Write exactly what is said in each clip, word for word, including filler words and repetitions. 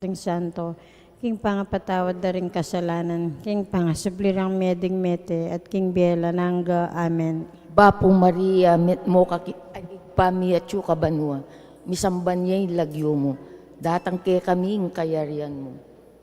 ring santo, king pangapatawad da ring kasalanan, king pangasubli rang mie ding mete, at king bie alang angga. Amen. Bapu Maria, mitmu ka ki-, king Ibpa mi atsu ka banua, misamban ya ing lagyu mu, datang kekami ing kayarian mu,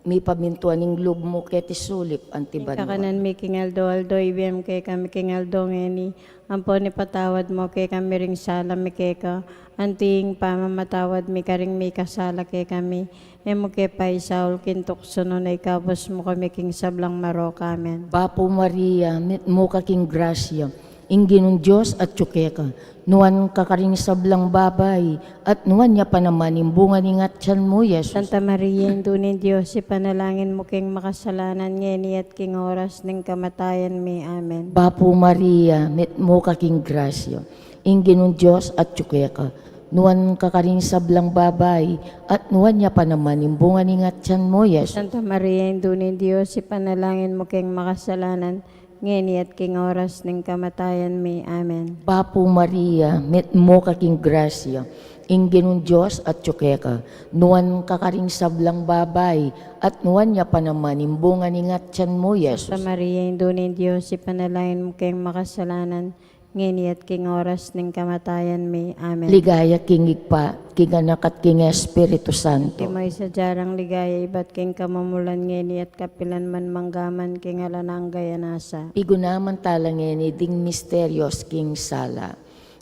mipamintuan ing lub mu keti sulip anti banua. Ing kakanan mi king aldo-aldo ibie mu kekami king aldo ngeni, ampon ipatawad mu kekami ring sala mi keka, anti ing pamamatawad mi karing mikasala kekami, e mu ke paisaul king tuksu nune ikabus mu kami king sablang marok. Amen. Bapu Maria, mitmu ka king grasya, ing Ginung Dios atsu keka, nuan ka karing sablang babai, at nuan ya pa naman ing bunga ning atian mu, Jesus. Santa Maria, Indu ning Dios, ipanalangin mu keng makasalanan, ngeni at king oras ning kamatayan mi. Amen. Bapu Maria, mitmu ka king grasya, ing Ginung Dios atsu keka, nuan ka karing sablang babai, at nuan ya pa naman ing bunga ning atian mu, Jesus. Santa Maria, Indu ning Dios, ipanalangin mu keng makasalanan, ngeni at king oras ning kamatayan mi. Amen. Bapu Maria, mitmu ka king grasya, ing Ginung Dios atsu keka, nuan ka karing sablang babai, at nuan ya pa naman ing bunga ning atian mu, Jesus. Santa Maria, Indu ning Dios, ipanalangin mu keng makasalanan, ngeni at king oras ning kamatayan mi. Amen. Ligaya king Ibpa, king Anak, at king Espiritu Santo. Antimo ing sadya rang ligaya ibat king kamumulan, ngeni at kapilan man, mangga man king alang angga. Amen. Pigunaman tala ngeni ding misterios king sala.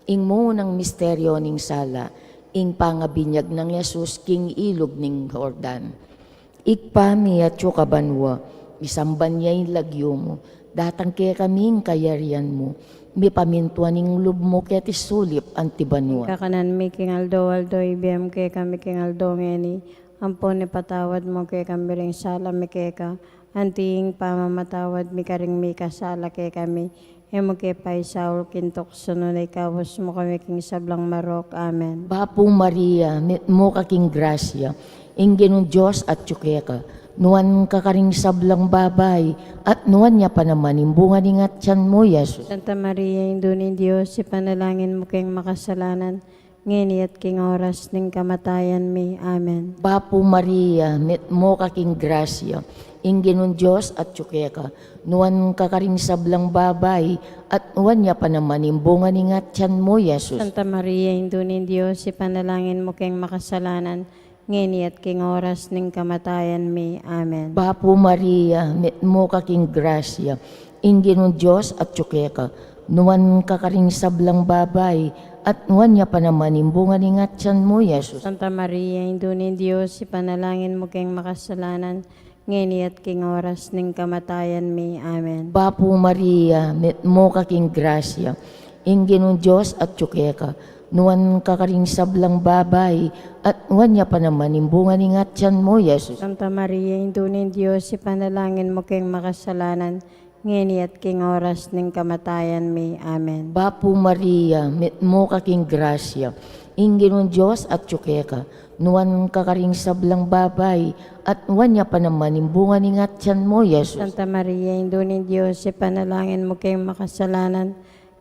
Ing munang misterio ning sala, ing pangabinyag nang Jesus king ilug ning Jordan. Ibpa mi atsu ka banua, misamban ya ing lagyu mu, datang kekami ing kayarian mu, mipamintuan ing lub mu keti sulip anti banua. Ing kakanan mi king aldo-aldo ibie mu kekami king aldo ngeni, ampon ipatawad mu kekami ring sala mi keka, anti ing pamamatawad mi karing mikasala kekami, e mu ke paisaul king tuksu nune ikabus mu kami king sablang marok. Amen. Bapu Maria, mitmu ka king grasya, ing Ginung Dios atsu keka, nuan ka karing sablang babai, at nuan ya pa naman ing bunga ning atian mu, Jesus. Santa Maria, Indu ning Dios, ipanalangin mu keng makasalanan, ngeni at king oras ning kamatayan mi. Amen. Bapu Maria, mitmu ka king grasya, ing Ginung Dios atsu keka, nuan ka karing sablang babai, at nuan ya pa naman ing bunga ning atian mu, Jesus. Santa Maria, Indu ning Dios, ipanalangin mu keng makasalanan, ngeni at king oras ning kamatayan mi. Amen. Bapu Maria, mitmu ka king grasya, ing Ginung Dios atsu keka, nuan ka karing sablang babai, at nuan ya pa naman ing bunga ning atian mu, Jesus. Santa Maria, Indu ning Dios, ipanalangin mu keng makasalanan, ngeni at king oras ning kamatayan mi. Amen. Bapu Maria, mitmu ka king grasya, ing Ginung Dios atsu keka, nuan ka karing sablang babai, at nuan ya pa naman ing bunga ning atian mu, Jesus. Santa Maria, Indu ning Dios, ipanalangin mu keng makasalanan, ngeni at king oras ning kamatayan mi. Amen. Bapu Maria, mitmu ka king grasya, ing Ginung Dios atsu keka, nuan ka karing sablang babai, at nuan ya pa naman ing bunga ning atian mu, Jesus. Santa Maria, Indu ning Dios, ipanalangin mu keng makasalanan,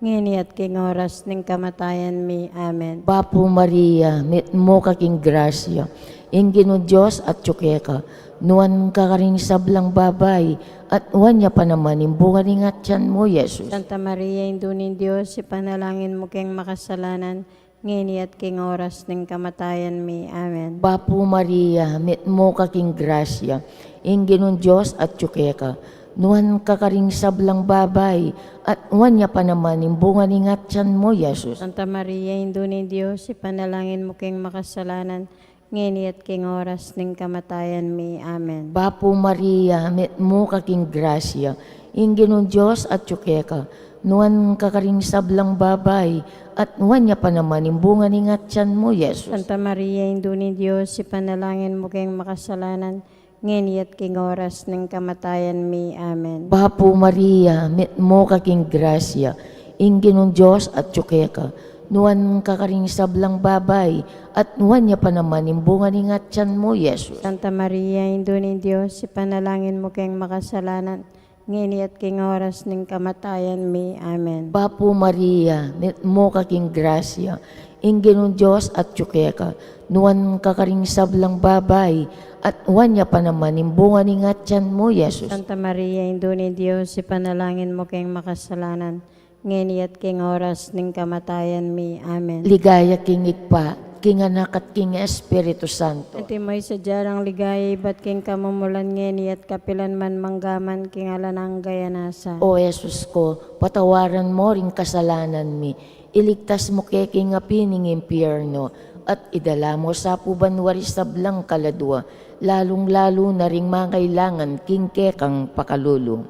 ngeni at king oras ning kamatayan mi. Amen. Bapu Maria, mitmu ka king grasya, ing Ginung Dios atsu keka, nuan ka karing sablang babai, at nuan ya pa naman ing bunga ning atian mu, Jesus. Santa Maria, Indu ning Dios, ipanalangin mu keng makasalanan, ngeni at king oras ning kamatayan mi. Amen. Bapu Maria, mitmu ka king grasya, ing Ginung Dios atsu keka, nuan ka karing sablang babai, at nuan ya pa naman ing bunga ning atian mu, Jesus. Santa Maria, Indu ning Dios, ipanalangin mu keng makasalanan, ngeni at king oras ning kamatayan mi. Amen. Bapu Maria, mitmu ka king grasya, ing Ginung Dios atsu keka, nuan ka karing sablang babai, at nuan ya pa naman ing bunga ning atian mu, Jesus. Santa Maria, Indu ning Dios, ipanalangin mu keng makasalanan, ngeni at king oras ning kamatayan mi. Amen. Bapu Maria, mitmu ka king grasya, ing Ginung Dios atsu keka, nuan ka karing sablang babai, at nuan ya pa naman ing bunga ning atian mu, Jesus. Santa Maria, Indu ning Dios, ipanalangin mu keng makasalanan, ngeni at king oras ning kamatayan mi. Amen. Bapu Maria, mitmu ka king grasya, ing Ginung Dios atsu keka, nuan ka karing sablang babai, At nuan ya pa naman ing bunga ning atian mu, Jesus. Santa Maria, Indu ning Dios, ipanalangin mu keng makasalanan, ngeni at king oras ning kamatayan mi. Amen. Ligaya king Ibpa, king Anak, at king Espiritu Santo. Antimo ing sadya rang ligaya ibat king kamumulan, ngeni at kapilan man, mangga man king alang angga. Amen. O Jesus ko, patawaran mo ring kasalanan mi, iligtas mu ke king api ning impierno, at idala mu sa pu banua ring sablang kaladua, lalung-lalu na ring mangailangan king kekang pakalulu.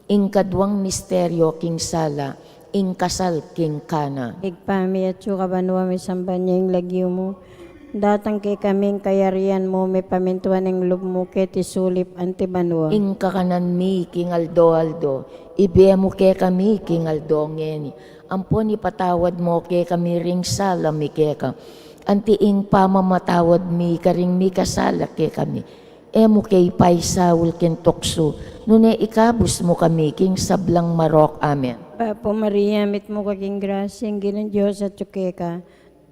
Ing kaduang misteryo king sala, ing kasal king Cana. Ibpa mi, atsu ka banua, misamban ya ing lagyu mu, datang kekami ing kayarian mu, mipamintuan ing lub mu keti sulip anti banua. Ing kakanan mi king aldo-aldo, ibie mu kekami king aldo ngeni. Ampon ipatawad mu kekami ring sala mi keka, anti ing pamamatawad mi karing mikasala kekami. E mu ke ipaisaul king tuksu, nune ikabus mu kami king sablang marok. Amen. Bapu Maria, mitmu ka king grasya, ing Ginung Dios atyu keka.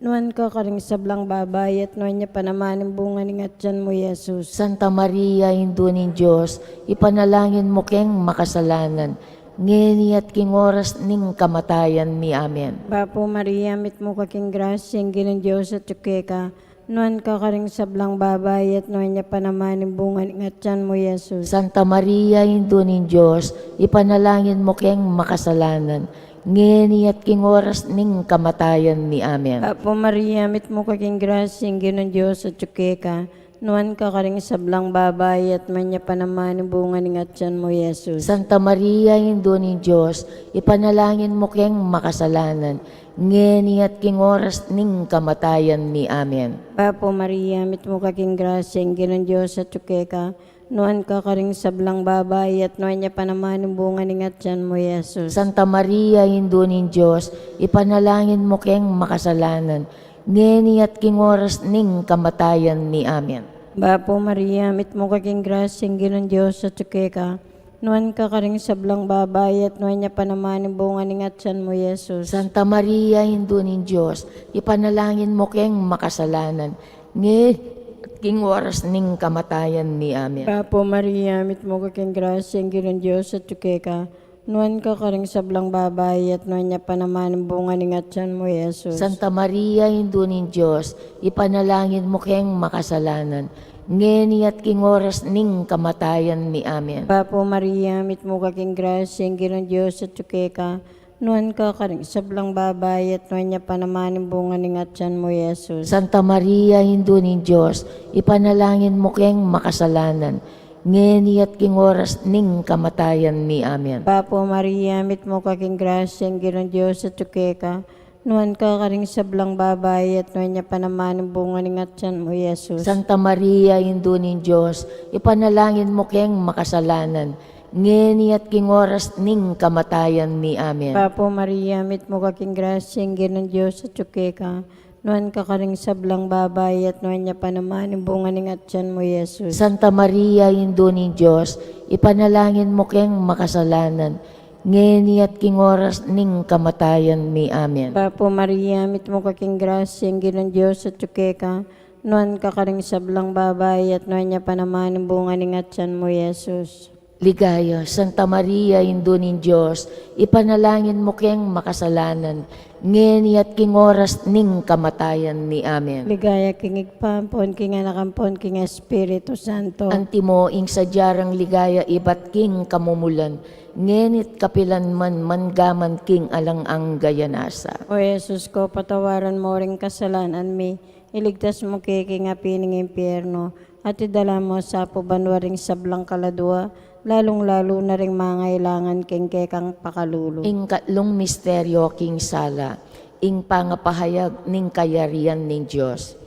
Nuan ka karing sablang babai, at nuan ya pa naman ing bunga ning atian mu, Jesus. Santa Maria, Indu ning Dios, ipanalangin mu keng makasalanan, ngeni at king oras ning kamatayan mi. Amen. Bapu Maria, mitmu ka king grasya, ing Ginung Dios atyu keka. Nuan ka karing sablang babai, at nuan ya pa naman ing bunga ning atian mu, Jesus. Santa Maria, Indu ning Dios, ipanalangin mu keng makasalanan, ngeni at king oras ning kamatayan mi. Amen. Bapu Maria, mitmu ka king grasya, ing Ginung Dios atyu keka. Nuan ka karing sablang babai, at nuan ya pa naman ing bunga ning atian mu, Jesus. Santa Maria, Indu ning Dios, ipanalangin mu keng makasalanan, ngeni at king oras ning kamatayan mi. Amen. Bapu Maria, mitmu ka king grasya, ing Ginung Dios atyu keka. Nuan ka karing sablang babai, at nuan ya pa naman ing bunga ning atian mu, Jesus. Santa Maria, Indu ning Dios, ipanalangin mu keng makasalanan, ngeni at king oras ning kamatayan mi. Amen. Bapu Maria, mitmu ka king grasya, ing Ginung Dios atyu keka. Nuan ka karing sablang babai, at nuan ya pa naman ing bunga ning atian mu, Jesus. Santa Maria, Indu ning Dios, ipanalangin mu keng makasalanan, ngeni at king oras ning kamatayan mi. Amen. Bapu Maria, mitmu ka king grasya, ing Ginung Dios atyu keka. Nuan ka karing sablang babai, at nuan ya pa naman ing bunga ning atian mu, Jesus. Santa Maria, Indu ning Dios, ipanalangin mu keng makasalanan, ngeni at king oras ning kamatayan mi. Amen. Bapu Maria, mitmu ka king grasya, ing Ginung Dios atyu keka. Nuan ka karing sablang babai, at nuan ya pa naman ing bunga ning atian mu, Jesus. Santa Maria, Indu ning Dios, ipanalangin mu keng makasalanan, ngeni at king oras ning kamatayan mi. Amen. Bapu Maria, mitmu ka king grasya, ing Ginung Dios atyu keka. Nuan ka karing sablang babai, at nuan ya pa naman ing bunga ning atian mu, Jesus. Santa Maria, Indu ning Dios, ipanalangin mu keng makasalanan, ngeni at king oras ning kamatayan mi. Amen. Bapu Maria, mitmu ka king grasya, ing Ginung Dios atyu keka. Nuan ka karing sablang babai, at nuan ya pa naman ing bunga ning atian mu, Jesus. Santa Maria, Indu ning Dios, ipanalangin mu keng makasalanan, ngeni at king oras ning kamatayan mi. Amen. Bapu Maria, mitmu ka king grasya, ing Ginung Dios atyu keka. Nuan ka karing sablang babai, at nuan ya pa naman ing bunga ning atian mu, Jesus. Ligaya, Santa Maria, Indu ning Dios, ipanalangin mu keng makasalanan, ngeni at king oras ning kamatayan mi. Amen. Ligaya king Ibpa, ampon king Anak, ampon king Espiritu Santo. Antimo ing sadya rang ligaya ibat king kamumulan, ngeni at kapilan man, mangga man king alang angga. Amen. O Jesus ko, patawaran mu ring kasalanan mi, iligtas mu ke king api ning impierno, at idala mu sa pu banua ring sablang kaladua, lalung-lalu na ring mangailangan king kekang pakalulu. Ing katlung misteryo king sala, ing pangapahayag ning kayarian ning Dios.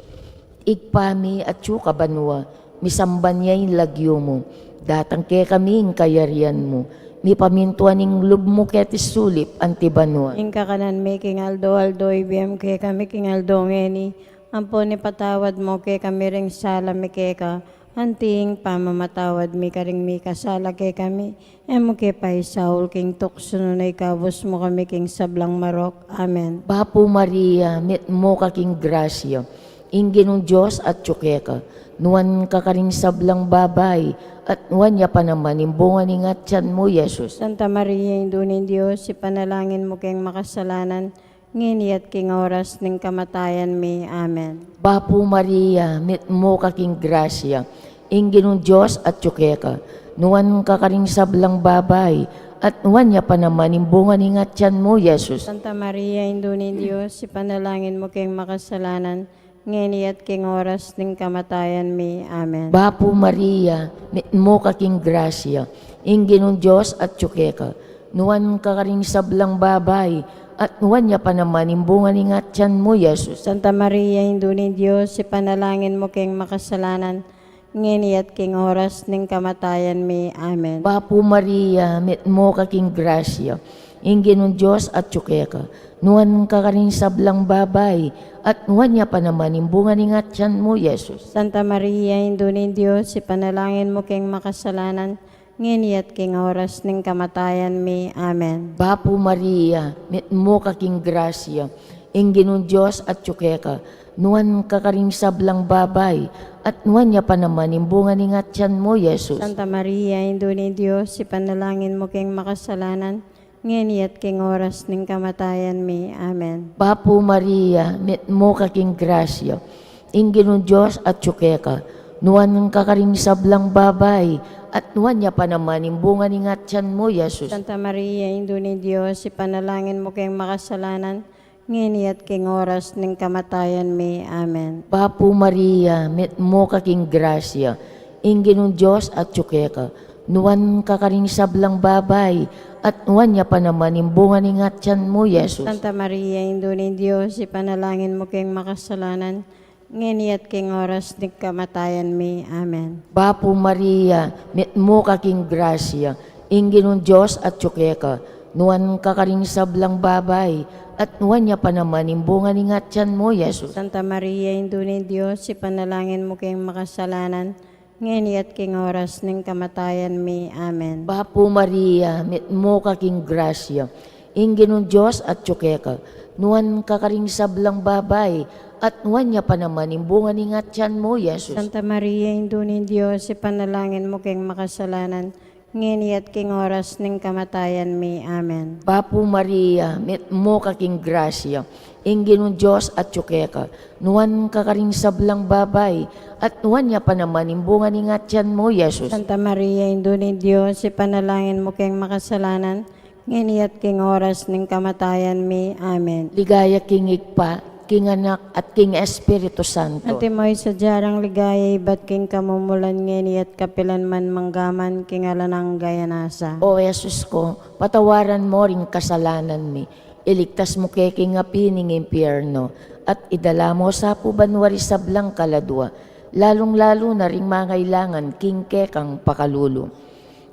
Ibpa mi, atsu ka banua, misamban ya ing lagyu mu, datang kekami ing kayarian mu, mipamintuan ing lub mu keti sulip anti banua. Ing kakanan mi king aldo-aldo, ibie mu kekami king aldo ngeni, ampon ipatawad mu kekami ring sala mi keka, anti ing pamamatawad mi karing mikasala kekami, e mu ke paisaul king tuksu, nune ikabus mu kami king sablang marok. Amen. Bapu Maria, mitmu ka king grasya, ing Ginung Dios atyu keka. Nuan ka karing sablang babai, at nuan ya pa naman ing bunga ning atian mu, Jesus. Santa Maria, Indu ning Dios, ipanalangin mu keng makasalanan, ngeni at king oras ning kamatayan mi. Amen. Bapu Maria, mitmu ka king grasya, ing Ginung Dios atyu keka. Nuan ka karing sablang babai, at nuan ya pa naman ing bunga ning atian mu, Jesus. Santa Maria, Indu ning Dios, ipanalangin mu keng makasalanan, ngeni at king oras ning kamatayan mi. Amen. Bapu Maria, mitmu ka king grasya, ing Ginung Dios atyu keka. Nuan ka karing sablang babai, at nuan ya pa naman ing bunga ning atian mu, Jesus. Santa Maria, Indu ning Dios, ipanalangin mu keng makasalanan, ngeni at king oras ning kamatayan mi. Amen. Bapu Maria, mitmu ka king grasya, ing Ginung Dios atyu keka. Nuan ka karing sablang babai, at nuan ya pa naman ing bunga ning atian mu, Jesus. Santa Maria, Indu ning Dios, ipanalangin mu keng makasalanan, ngeni at king oras ning kamatayan mi. Amen. Bapu Maria, mitmu ka king grasya, ing Ginung Dios atyu keka. Nuan ka karing sablang babai, at nuan ya pa naman ing bunga ning atian mu, Jesus. Santa Maria, Indu ning Dios, ipanalangin mu keng makasalanan, ngeni at king oras ning kamatayan mi. Amen. Bapu Maria, mitmu ka king grasya, ing Ginung Dios atyu keka. Nuan ka karing sablang babai, at nuan ya pa naman ing bunga ning atian mu, Jesus. Santa Maria, Indu ning Dios, ipanalangin mu keng makasalanan, ngeni at king oras ning kamatayan mi. Amen. Bapu Maria, mitmu ka king grasya, ing Ginung Dios atyu keka. Nuan ka karing sablang babai, at nuan ya pa naman ing bunga ning atian mu, Jesus. Santa Maria, Indu ning Dios, ipanalangin mu keng makasalanan, ngeni at king oras ning kamatayan mi. Amen. Bapu Maria, mitmu ka king grasya, ing Ginung Dios atyu keka. Nuan ka karing sablang babai, at nuan ya pa naman ing bunga ning atian mu, Jesus. Santa Maria, Indu ning Dios, ipanalangin mu keng makasalanan, ngeni at king oras ning kamatayan mi. Amen. Bapu Maria, mitmu ka king grasya, ing Ginung Dios atyu keka. Nuan ka karing sablang babai, at nuan ya pa naman ing bunga ning atian mu, Jesus. Santa Maria, Indu ning Dios, ipanalangin mu keng makasalanan, ngeni at king oras ning kamatayan mi. Amen. Bapu Maria, mitmu ka king grasya, ing Ginung Dios atyu keka. Nuan ka karing sablang babai, at nuan ya pa naman ing bunga ning atian mu, Jesus. Santa Maria, Indu ning Dios, ipanalangin mu keng makasalanan, ngeni at king oras ning kamatayan mi. Amen. Ligaya king Ibpa, king Anak, at king Espiritu Santo. Antimo ing sadya rang ligaya ibat king kamumulan, ngeni at kapilan man, manggaman king alang angga. Amen. O Jesus ku, patawaran mu ring kasalanan mi, iligtas mu ke king api ning impyerno, at idala mu sa pu banua ring sablang kaladua, lalung-lalu na ring mangailangan king kekang pakalulu.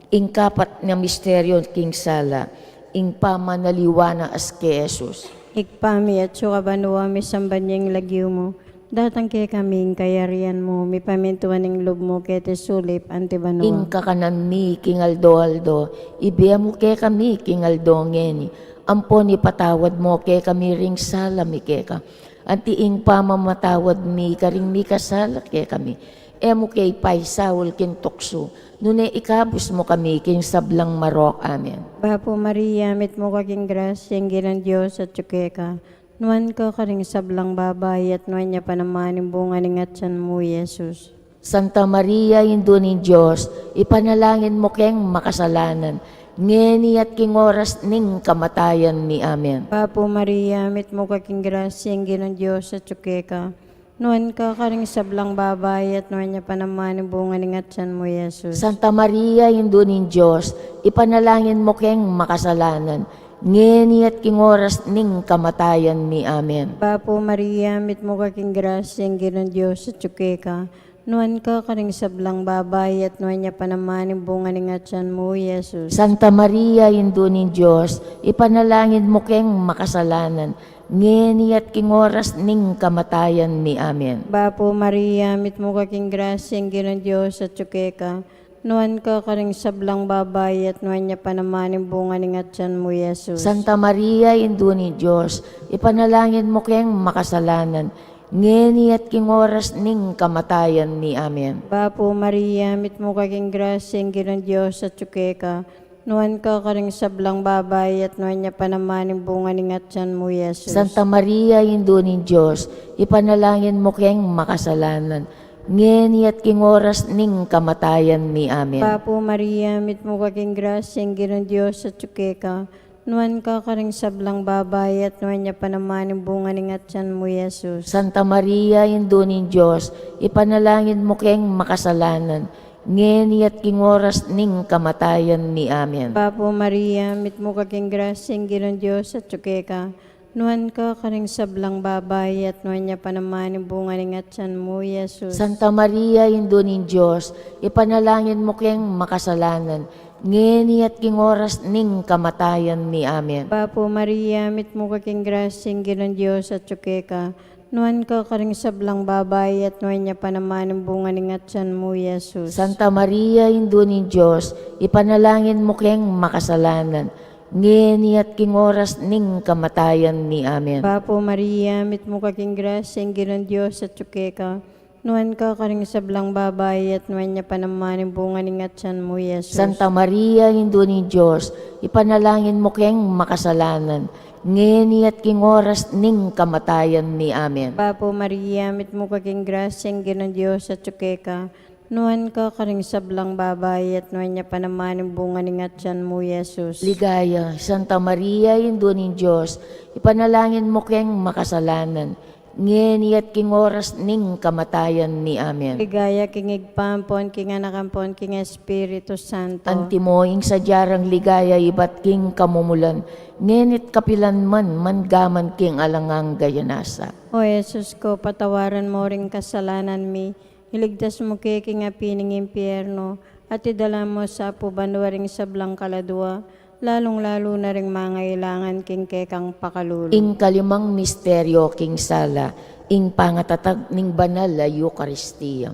Ing kapat a misteryu king sala, ing pamanaliwa na as ke Jesus. Ibpa mi, atsu ka banua, misamban ya ing lagyu mu, datang kekami ing kayarian mu, mipamintuan ing lub mu keti sulip anti banua. Ing kakanan mi king aldo-aldo, ibie mu kekami king aldo ngeni, ampon ipatawad mu kekami ring sala mi keka, anti ing pamamatawad mi karing mikasala kekami. E mu ke ipaisaul king tuksu, nune ikabus mu kami king sablang marok. Amen. Bapu Maria, mitmu ka king grasya, ing Ginung Dios atyu keka. Nuan ka karing sablang babai, at nuan ya pa naman ing bunga ning atian mu, Jesus. Santa Maria, Indu ning Dios, ipanalangin mu keng makasalanan, ngeni at king oras ning kamatayan mi. Amen. Bapu Maria, mitmu ka king grasya, ing Ginung Dios atyu keka. Nuan ka karing sablang babai, at nuan ya pa naman ing bunga ning atian mu, Jesus. Santa Maria, Indu ning Dios, ipanalangin mu keng makasalanan, ngeni at king oras ning kamatayan mi. Amen. Bapu Maria, mitmu ka king grasya, ing Ginung Dios atyu keka. Nuan ka karing sablang babai, at nuan ya pa naman ing bunga ning atian mu, Jesus. Santa Maria, Indu ning Dios, ipanalangin mu keng makasalanan, ngeni at king oras ning kamatayan mi. Amen. Bapu Maria, mitmu ka king grasya, ing Ginung Dios atyu keka. Nuan ka karing sablang babai, at nuan ya pa naman ing bunga ning atian mu, Jesus. Santa Maria, Indu ning Dios, ipanalangin mu keng makasalanan, ngeni at king oras ning kamatayan mi. Amen. Bapu Maria, mitmu ka king grasya, ing Ginung Dios atyu keka. Nuan ka karing sablang babai, at nuan ya pa naman ing bunga ning atyan mu, Jesus. Santa Maria, Indu ning Dios, ipanalangin mu keng makasalanan, ngeni at king oras ning kamatayan mi. Amen. Bapu Maria, mitmu ka king grasya, ing Ginung Dios atyu keka. Nuan ka karing sablang babai, at nuan ya pa naman ing bunga ning atyan mu, Jesus. Santa Maria, Indu ning Dios, ipanalangin mu keng makasalanan, ngeni at king oras ning kamatayan mi. Amen. Bapu Maria, mitmu ka king grasya, ing Ginung Dios atyu keka. Nuan ka karing sablang babai, at nuan ya pa naman ing bunga ning atyan mu, Jesus. Santa Maria, Indu ning Dios, ipanalangin mu keng makasalanan, ngeni at king oras ning kamatayan mi. Amen. Bapu Maria, mitmu ka king grasya, ing Ginung Dios atyu keka. Nuan ka karing sablang babai, at nuan ya pa naman ing bunga ning atyan mu, Jesus. Santa Maria, Indu ning Dios, ipanalangin mu keng makasalanan, ngeni at king oras ning kamatayan mi. Amen. Bapu Maria, mitmu ka king grasya, ing Ginung Dios atyu keka. Nuan ka karing sablang babai, at nuan ya pa naman ing bunga ning atyan mu, Jesus. Santa Maria, Indu ning Dios, ipanalangin mu keng makasalanan, ngeni at king oras ning kamatayan mi. Amen. Bapu Maria, mitmu ka king grasya, ing Ginung Dios atyu keka. Nuan ka karing sablang babai, at nuan ya pa naman ing bunga ning atyan mu, Jesus. Ligaya, Santa Maria, Indu ning Dios, ipanalangin mu keng makasalanan, ngeni at king oras ning kamatayan mi. Amen. Ligaya king Ibpa, ampon king Anak, ampon king Espiritu Santo. Antimo ing sadya rang ligaya ibat king kamumulan, ngeni't kapilan man, manggaman king alang angga. Amen. O Jesus ko, patawaran mu ring kasalanan mi, iligtas mu ke king api ning impierno, at idala mu sa pu banua ring sablang kaladua, lalung-lalu na ring mangailangan king kekang pakalulu. Ing kalimang misteryo king sala, ing pangatatag ning banal a Eukaristia.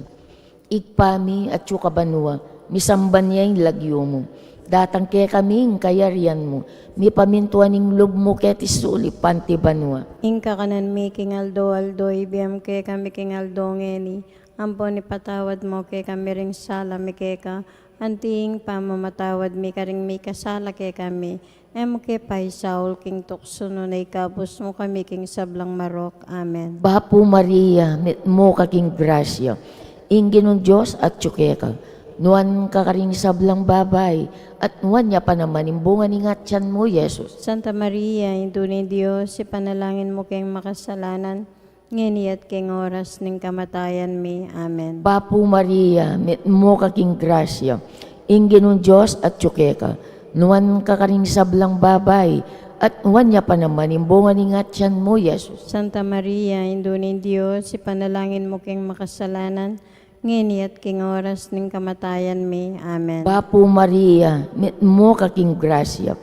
Ibpa mi, atyu ka banua, misamban ya ing lagyu mu. Datang kekami ing kayarian mu, mipamintuan ing lub mu keti sulip anti banua. Ing kakanan mi king aldo-aldo ibie mu kekami king aldo ngeni, ampon ipatawad mu kekami ring sala mi keka, anti ing pamamatawad mi karing mikasala kekami. E mu ke paisaul king tuksu, nune ikabus mu kami king sablang marok. Amen. Bapu Maria, mitmu ka king grasya, ing Ginung Dios atyu keka. Nuan ka karing sablang babai, at nuan ya pa naman ing bunga ning atyan mu, Jesus. Santa Maria, Indu ning Dios, ipanalangin mu keng makasalanan, ngeni at king oras ning kamatayan mi. Amen. Bapu Maria, mitmu ka king grasya, ing Ginung Dios atyu keka. Nuan ka karing sablang babai, at nuan ya pa naman ing bunga ning atyan mu, Jesus. Santa Maria, Indu ning Dios, ipanalangin mu keng makasalanan, ngeni at king oras ning kamatayan mi. Amen. Bapu Maria, mitmu ka king grasya,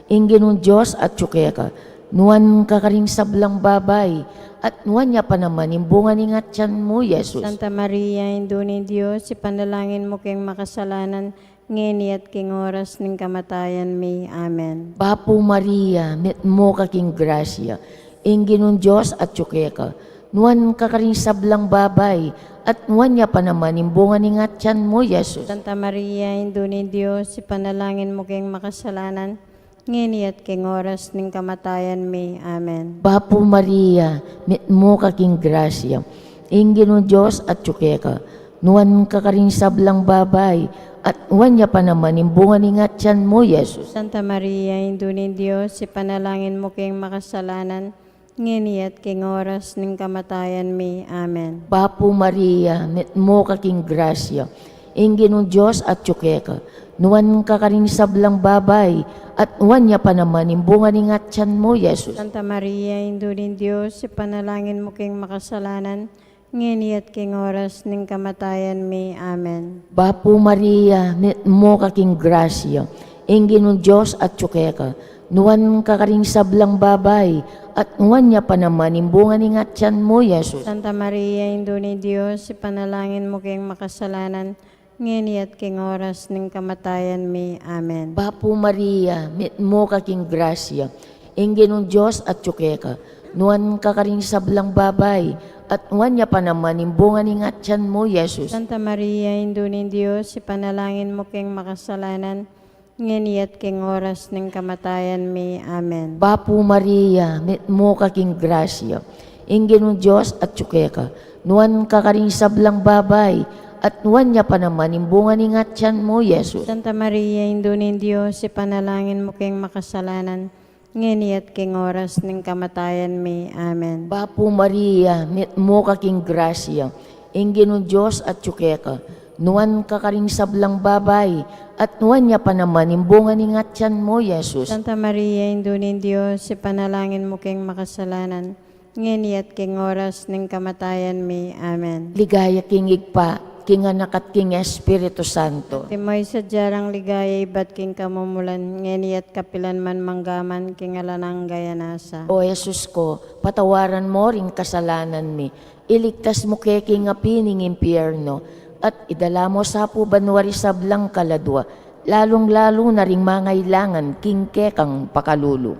ing Ginung Dios atyu keka. Nuan ka karing sablang babai, at nuan ya pa naman ing bunga ning atyan mu, Jesus. Santa Maria, Indu ning Dios, ipanalangin mu keng makasalanan, ngeni at king oras ning kamatayan mi. Amen. Bapu Maria, mitmu ka king grasya, ing Ginung Dios atyu keka. Nuan ka karing sablang babai, at nuan ya pa naman ing bunga ning atyan mu, Jesus. Santa Maria, Indu ning Dios, ipanalangin mu keng makasalanan, ngeni at king oras ning kamatayan mi. Amen. Bapu Maria, mitmu ka king grasya, ing Ginung Dios atyu keka. Nuan ka karing sablang babai, at nuan ya pa naman ing bunga ning atyan mu, Jesus. Santa Maria, Indu ning Dios, ipanalangin mu keng makasalanan, ngeni at king oras ning kamatayan mi. Amen. Bapu Maria, mitmu ka king grasya, ing Ginung Dios atyu keka. Nuan ka karing sablang babai, at nuan ya pa naman ing bunga ning atyan mu, Jesus. Santa Maria, Indu ning Dios, ipanalangin mu keng makasalanan, ngeni at king oras ning kamatayan mi. Amen. Bapu Maria, mitmu ka king grasya, ing Ginung Dios atyu keka. Nuan ka karing sablang babai, at nuan ya pa naman ing bunga ning atyan mu, Jesus. Santa Maria, Indu ning Dios, ipanalangin mu keng makasalanan, ngeni at king oras ning kamatayan mi. Amen. Bapu Maria, mitmu ka king grasya, ing Ginung Dios atyu keka. Nuan ka karing sablang babai, at nuan ya pa naman ing bunga ning atian mu, Jesus. Santa Maria, Indu ning Dios, ipanalangin mu keng makasalanan, ngeni at king oras ning kamatayan mi. Amen. Bapu Maria, mitmu ka king grasya, ing Ginung Dios atyu keka. Nuan ka karing sablang babai, at nuan ya pa naman ing bunga ning atian mu, Jesus. Santa Maria, Indu ning Dios, ipanalangin mu keng makasalanan, ngeni at king oras ning kamatayan mi. Amen. Bapu Maria, mitmu ka king grasya, ing Ginung Dios atyu keka. Nuan ka karing sablang babai, at nuan ya pa naman ing bunga ning atian mu, Jesus. Santa Maria, Indu ning Dios, ipanalangin mu keng makasalanan, ngeni at king oras ning kamatayan mi. Amen. Ligaya king Ibpa, king Anak, at king Espiritu Santo. Antimo ing sadya rang ligaya ibat king kamumulan, ngeni at kapilan man, manggaman king alang angga. Amen. O Jesus ko, patawaran mu ring kasalanan mi, iligtas mu ke king api ning impyerno, at idala mu sa pu banua ring sablang kaladua, lalung-lalu na ring mangailangan king kekang pakalulu.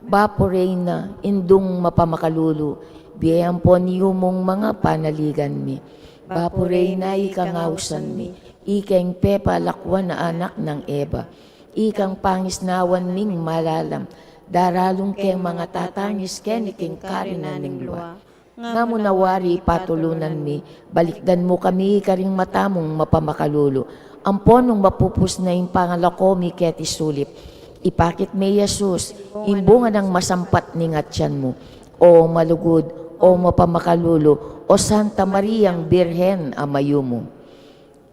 Bapu Reyna, Indung mapamakalulu, bie ampon yumu ing manga panaligan mi. Bapu Reyna, ikang ausan mi, ikeng pepalakuan a anak nang Eva, ikang pangisnawan ming malalam, daralung keng manga tatangis keni king karinan ning lua. Nga mu na wari patulunan mi, balikdan mu kami karing mata mung mapamakalulu, ampon nung mapupus na ing pangalako mi keti sulip, ipakit me i Jesus, ing bunga nang masampat ning atian mu. O malugud, o mapamakalulu, o Santa Mariang Birhen a mayumu.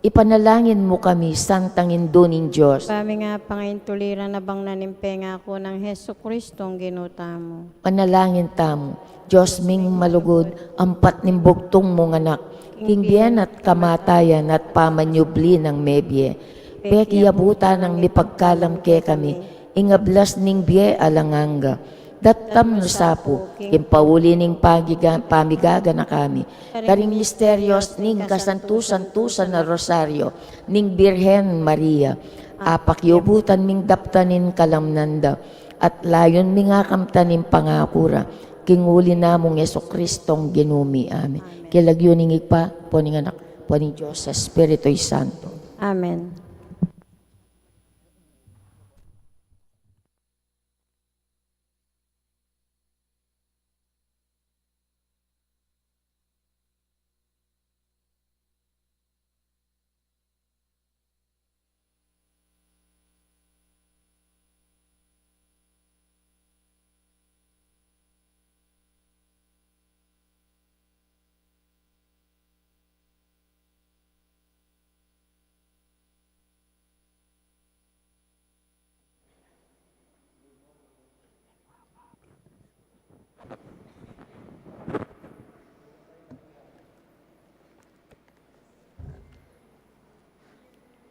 Ipanalangin mu kami, Santang Indu ning Dios. Ba mi nga pangaintuliran abang na ning pengaku nang Jesucristong Ginu tamu. Panalangin tamu. Dios ming malugud, ampat ning bugtung mung Anak, king bie na at kamatayan at pamanyubli nang mebie, pekiabutan nang mipagkalam kekami ing ablas ning bie alang angga. Daptan mu sa pu, king pauli ning pagiga-, pamigaganaka mi, karing misterios ning kasantu-santusan a Rosario ning Birhen Maria, apakiubutan ming daptan ing kalamnan da, at layun ming akamtan ing pangaku ra, king uli na mung Jesucristong Ginu mi. Amen. King lagyu ning Ibpa, ampo ning Anak, ampo ning Dios Espiritu Santo. Amen.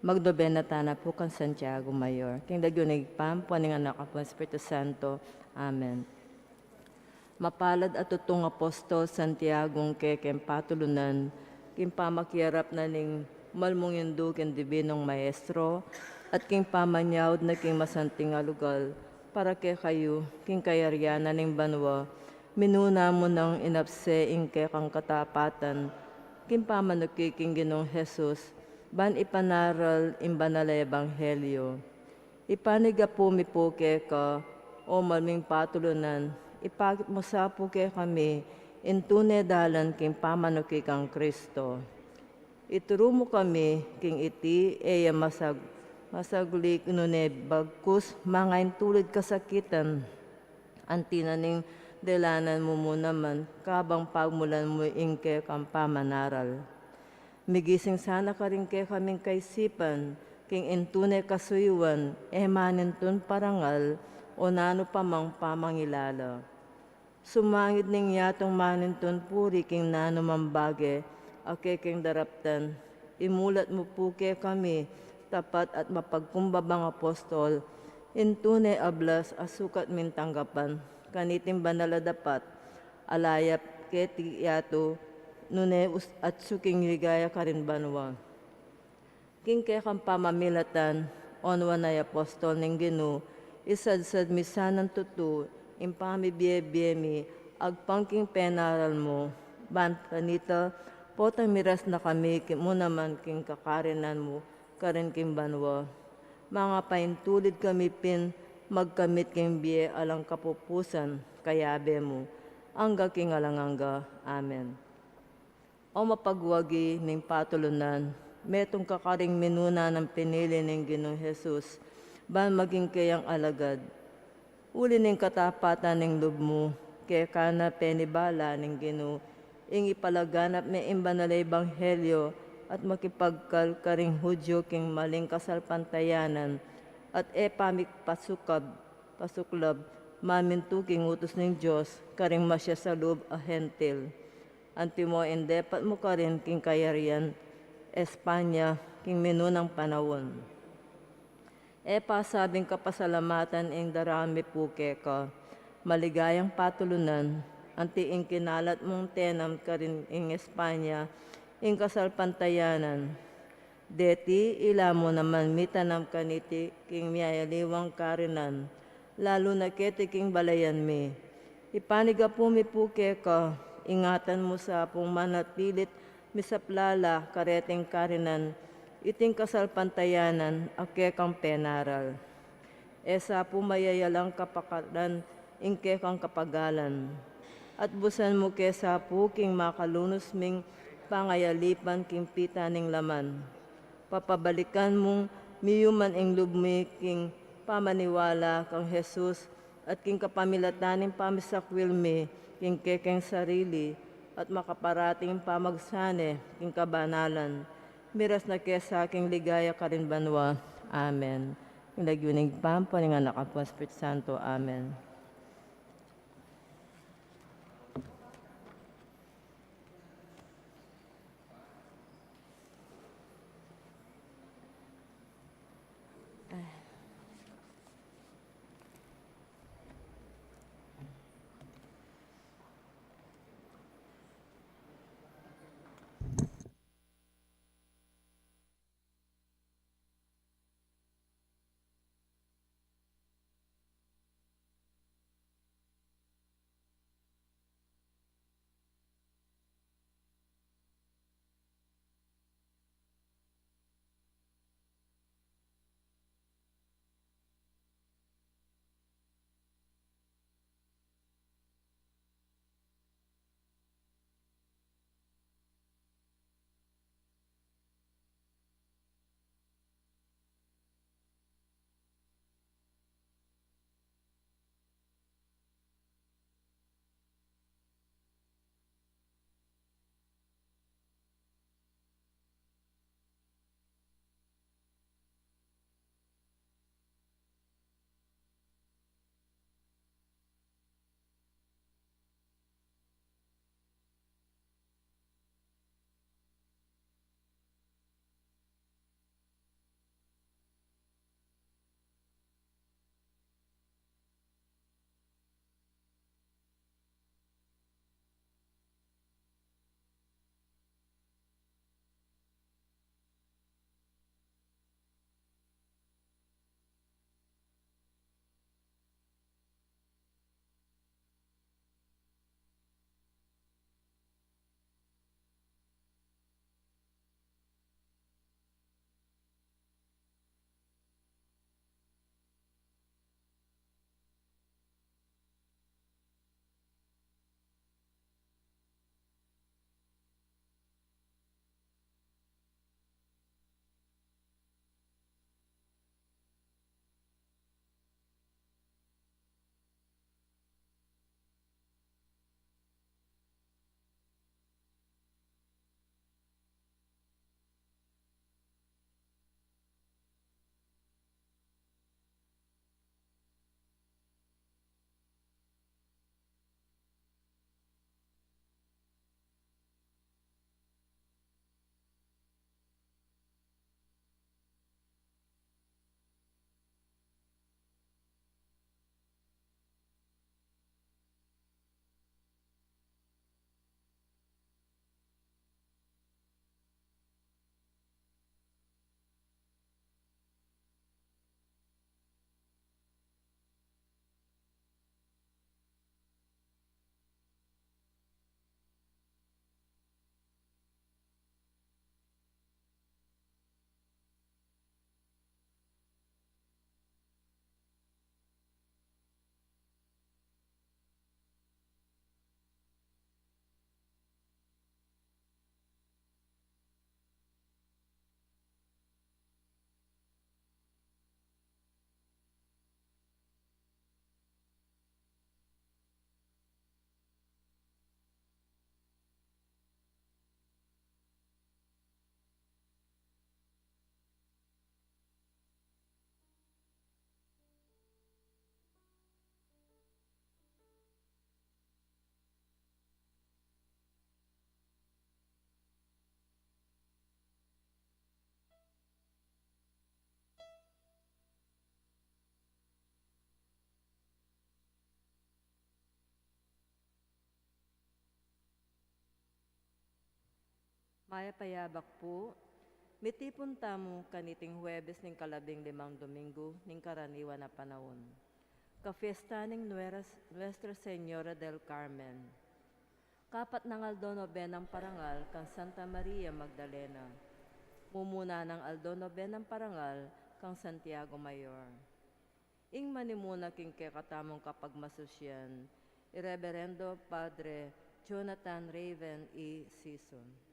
Magdobena tana pu kang Santiago Mayor. King lagyu ning Ibpa, ampo ning Anak, ampo ning Espiritu Santo. Amen. Mapalad a tutung apostol Santiago ing kekeng patulunan, king pamakiarap na ning malmung indu king Dibinung Maestro, at king pamanyaud na king masanting a lugal, para kekayu, king kayarian na ning banua, minuna mu nang inabse ing kekang katapatan, king pamanuki king Ginung Jesus, ban ipanaral ing banal a ebanghelyo. Ipanyawad mi pu keka, o malming patulunan, ipakit mu sa pu kekami ing tune dalan king pamanuki kang Kristo. Ituru mu kami king iti, e ya masag-, masaguli nune bagkus mangaintulud kasakitan. Anti na ning delanan mu mu naman, kabang pagmulan mu ing kekang pamanaral. Migising sana karing kekaming kaisipan, king ing tune kasuyuan, e manintun parangal, o nanu pa mang pamangilala. Sumangid ning yatung manintun puri king nanu mang bage, a kekeng daraptan, imulat mu pu kekami, tapat at mapagkumbabang apostol, ing tune ablas a sukat ming tanggapan, kaniting banal a dapat, a layap keti yatu, nune us-, atsu king ligaya karin banua. King kekang pamamilatan, o nuan a apostol ning Ginu, isadsad mi sanang tutu, ing pamibie-bie mi, agpang king penaral mu, ban kanita, potang miras na kami ki-, mu naman king kakarinan mu, karin king banua. Mangapaintulid kami pin, magkamit king bie alang kapupusan, kayabe mu, angga king alang angga. Amen. O mapagwagi ning patulunan, metung ka karing minuna nang pinili ning Ginung Jesus, ban maging keyang alagad. Uli ning katapatan ning lub mu, keka na penibala ning Ginu, ing ipalaganap me ing banal a ebanghelyo, at makipagkal karing Hudyo king maling kasalpantayanan, at e pa mikpasukab, pasuklab, mamintu king utus ning Dios, karing masiasalub a Hentil. Antimo ing depat mu karin king kayarian Espanya, king minunang panaun. E pasabing kapasalamatan ing darame pu keka, maligayang patulunan, anti ing kinalat mung tenam karin ing Espanya, ing kasalpantayanan. Deti, ila mu naman mitanam kaniti king miyayaliwang karinan, lalu na keti king balayan mi. Ipanigapu mi pu keka, ingatan mu sa pung manatilit misaplala kareting karinan, iting kasalpantayanan a kekang penaral. E sa pu mayayalang kapakadan ing kekang kapagalan. At busan mu ke sa pu king makalunus ming pangayalipan king pita ning laman. Papabalikan mung miyuman ing lub mi king pamaniwala kang Jesus, at king kapamilatan ning pamisakwil mi king kekeng sarili, at makaparating pamagsane king kabanalan. Miras na ke sa king ligaya karin banua. Amen. King lagyu ning Ibpa, ning Anak, ampon Espiritu Santo. Amen. Mayap a yabak pu, mitipun tamu kaniting Huwebes ning kalabing limang Domingo ning karaniwan a panaun. Kafiesta ning Nueras-, Nuestra Señora del Carmen. Kapat nang aldo nobenang parangal kang Santa Maria Magdalena. Mumuna nang aldo nobenang parangal kang Santiago Mayor. Ing manimuna king kekatamung kapagmasusian, i Reberendo Padre Jonathan Raven E. Sison.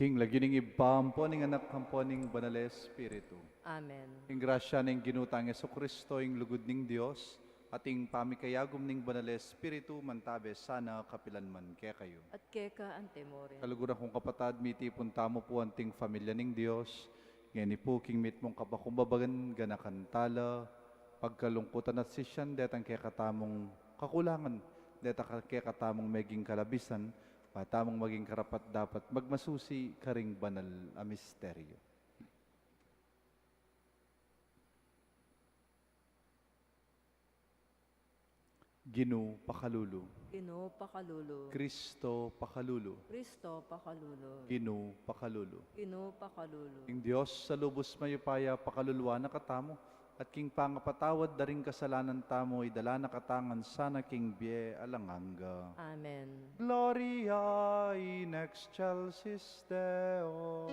King lagyu ning Ibpa, ampo ning Anak, ampo ning Banal a Espiritu. Amen. Ing grasya ning Ginu tang Jesucristo, ing lugud ning Dios, at ing pamikayagum ning Banal a Espiritu, mantabe sana kapilan man kekayu. At keka antimurin. Kaluguran kung kapatad, mitipun tamu pu anting familia ning Dios, ngeni pu king mitmung kapakumbaban, ganakan tala, pagkalungkutan at sisian, detang kekatamung kakulangan, deta ka-, kekatamung meging kalabisan, ba tamung maging karapat-dapat magmasusi karing banal a misteryo. Ginu, pakalulu. Ginu, pakalulu. Kristo, pakalulu. Kristo, pakalulu. Ginu, pakalulu. Ginu, pakalulu. Ing Dios a lubus mayupaya, pakaluluan na katamu, at king pangapatawad da ring kasalanan tamu, idala na katamu ngan sana king bie alang angga. Amen. Gloria in excelsis Deo.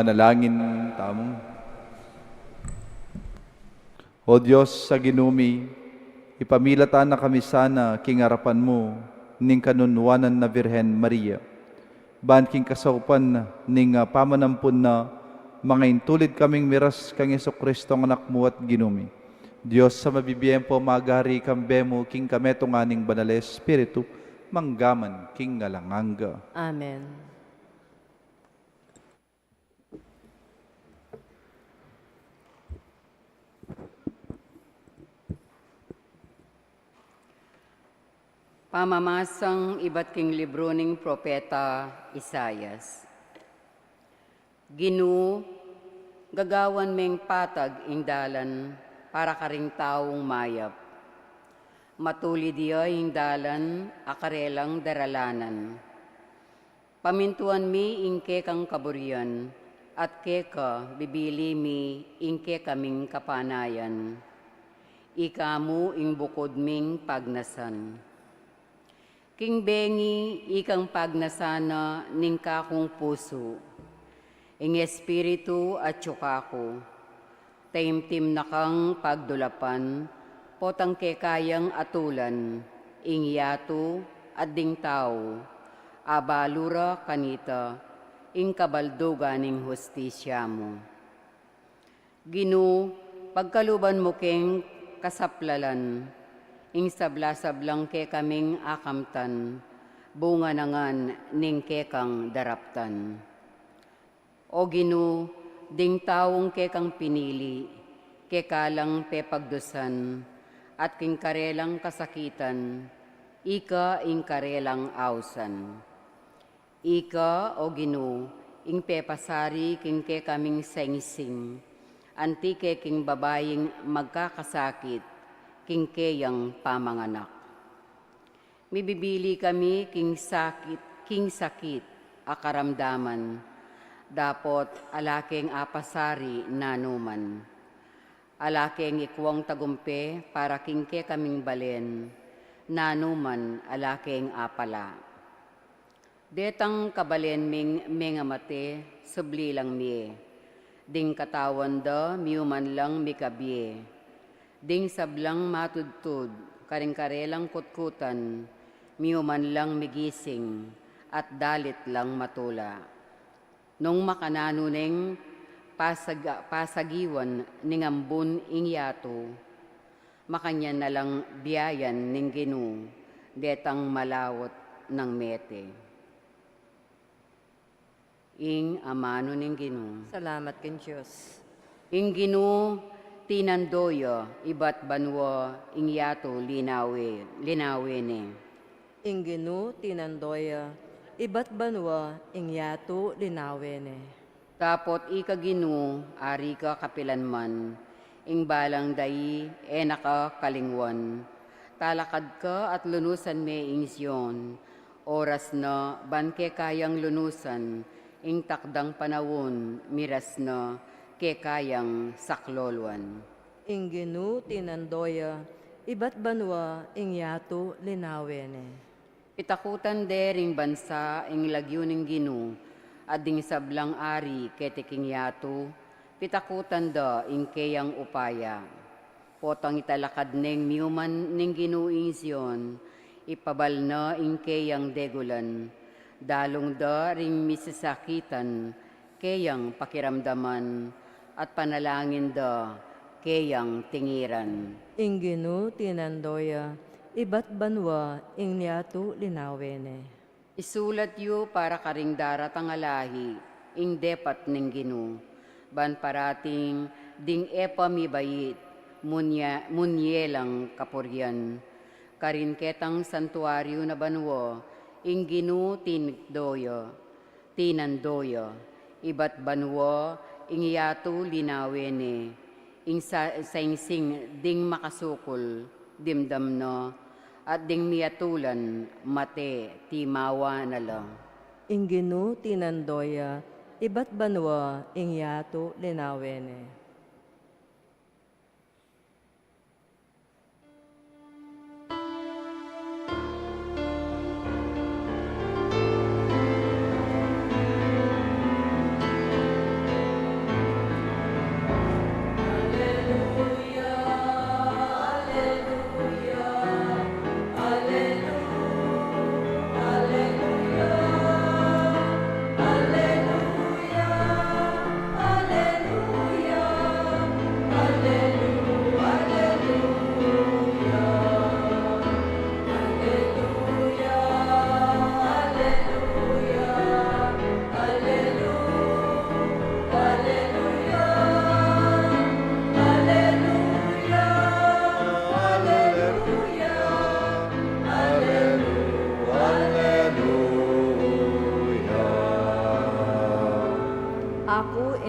Manalangin tamu. O Dios a Ginu mi, ipamilatan na kami sana king arapan mu ning kanunuanan na Virgen Maria. Ban king kasaupan ning, ah, pamanampun na, mangaintulid kaming miras kang Jesucristo, ang Anak mu at Ginu mi. Dios a mabibie ampong magari, kambe mu king kametungan ning Banal a Espiritu, mangga man king alang angga. Amen. Pamamasang ibat king libru ning propeta Isaias. Ginu, gagawan meng patag ing dalan para karing taung mayap. Matulid ya ing dalan a karelang daralanan. Pamintuan mi ing kekang kaburian, at keka bibili mi ing kekaming kapanayan. Ika mu ing bukud ming pagnasan. King bengi ikang pagnasan na ning kakung pusu. Ing Espiritu atyu kaku. Taimtim na kang pagdulapan, potang kekayang atulan, ing yatu at ding tau, abalu ra kanita, ing kabaldugan ning hustisya mu. Ginu, pagkaluban mu keng kasaplalan, ing sabla-sablang kekaming akamtan, bunga na ngan ning kekang daraptan. O Ginu, ding taung kekang pinili, keka lang pepagdusan, at king karelang kasakitan, ika ing karelang ausan. Ika, o Ginu, ing pepasari king kekaming saingsing, anti ke king babaing magkakasakit, king keyang pamanganak. Mibibili kami king sakit, king sakit a karamdaman, dapot ala keng apasari nanuman. Ala keng ikuang tagumpe para king kekaming balen, nanuman ala keng apala. Detang kabalen ming mengamate, subli lang mie. Ding katawan da, miuman lang mikabie. Ding sablang matudtud, karing karelang kutkutan, miuman lang migising, at dalit lang matula. Nung makananu neng pasag-, pasagiwan ning ambun ing yatu, makanyan na lang biayan ning Ginu, detang malaut nang mete. Ing amanu ning Ginu. Salamat king Dios. Ing Ginu, tinando ya ibat banua ing yatu linawe, linawe ne. Ing Ginu, tinando ya ibat banua ing yatu linawe ne. Dapot ika Ginu, ari ka kapilan man, ing balang dai e na ka kalingwan. Talakad ka at lunusan me ing Sion, oras na ban kekayang lunusan, ing takdang panaun, miras na, kekayang sakloluan. Ing Ginu, tinando ya ibat banua ing yatu linawe ne. Pitakutan de ring bansa ing lagyu ning Ginu, at ding sablang ari keti king yatu, pitakutan da ing keyang upaya. Potang italakad neng miuman ning Ginu ing Sion, ipabal na ing keyang degulan, dalung da ring misasakitan, keyang pakiramdaman, at panalangin da keyang tingiran. Ing Ginu, tinando ya ibat banua ing yatu linawe ne. Isulat yu para karing daratang a lahi ing depat ning Ginu, ban parating ding e pa mibait, munya-, munye lang kapurian. Karin ketang santuaryu na banua, ing Ginu tinando ya, tinando ya, ibat banua ing yatu linawe ne, ing sa-, saingsing ding makasukul, dimdam na, at ding miatulan, mate, timawa na la. Ing Ginu tinando ya ibat banua ing yatu linawe ne.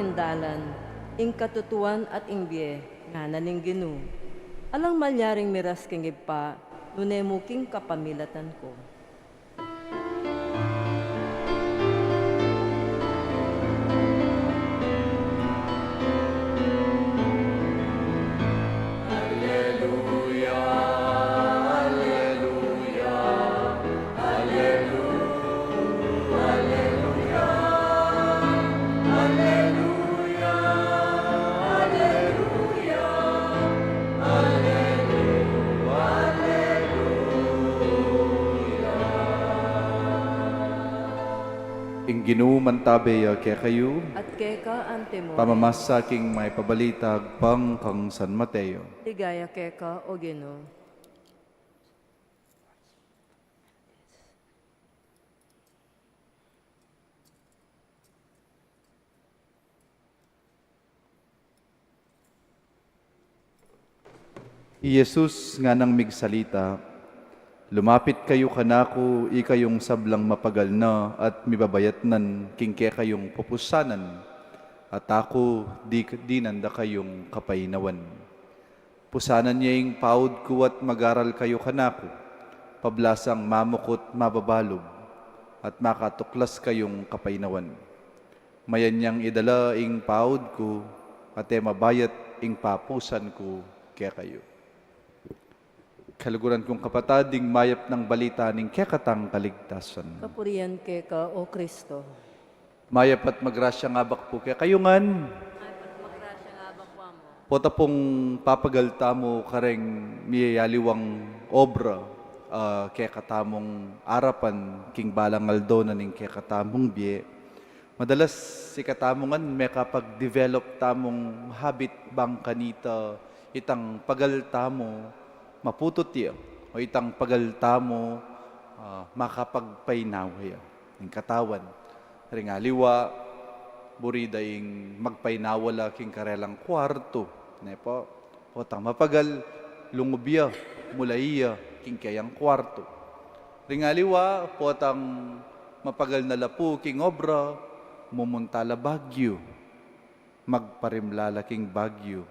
ing dalan, ing katutuan at ing bie, ngana ning Ginu. Alang malyaring miras king Ibpa, nune mu king kapamilatan ku. Ing Ginu mantabe ya kekayu. At keka antimu. Pamamasa king Mayap a Balita agpang kang San Mateo. Ligaya keka, O Ginu. I Jesus nganang migsalita, "Lumapit kayu kanaku, ikayung sablang mapagal na at mibabayatnan king kekayung pupusanan, at aku di, dinan da kayung kapainawan." Pusanan ye ing paud ku at mag-aral kayu kanaku, pablasang mamukut mababalub, at makatuklas kayung kapainawan. Mayan yang idala ing paud ku, at e mabayat ing papusan ku kekayu. Kaluguran kung kapatad, ing mayap nang balita ning kekatang kaligtasan. Kapurian keka, O Kristo. Mayap at magrasyang abak pu kekayu ngan. Mayap at magrasyang abak pu mu. Pota pung papagal tamu kareng miyayaliwang obra, ah, kekatamung arapan king balang aldo na ning kekatamung bie. Madalas ikatamu ngan mekapag-develop tamung habit bang kanita itang pagal tamu maputut ya, o itang pagal tamu, ah, makapagpainawa ya ning katawan. Ring aliwa, buri da ing magpainawa la king karelang kuartu, ne pu? Potang mapagal, lungub ya, mulai ya king keyang kuartu. Ring aliwa, potang mapagal na la pu king obra, mumunta la Baguio, magparimla la king Baguio.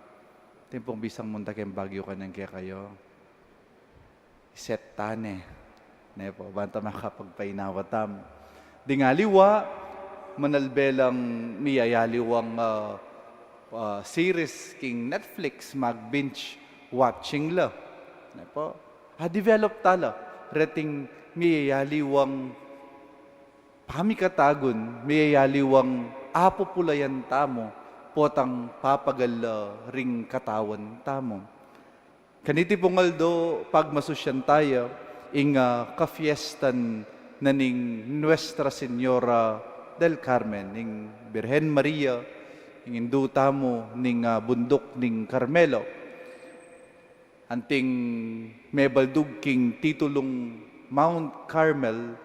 Timpung bisang munta keng Baguio kanyan kekayu, iset ta ne, ne pu, banta makapagpainawa tamu. Ding aliwa, manalbe lang miyayaliwang, ah, ah, series king Netflix, mag-binge watching la, ne pu? A-develop ta la reting miyayaliwang pamikatagun, miyayaliwang apupulayan tamu, potang papagal la ring katawan tamu. Kaniti pung aldo, pagmasusyan taya ing, ah, kafiestan na ning Nuestra Señora del Carmen, ing Birhen Maria, ing indu tamu ning, ah, bunduk ning Carmelo. Anting mebaldug king titulung Mount Carmel,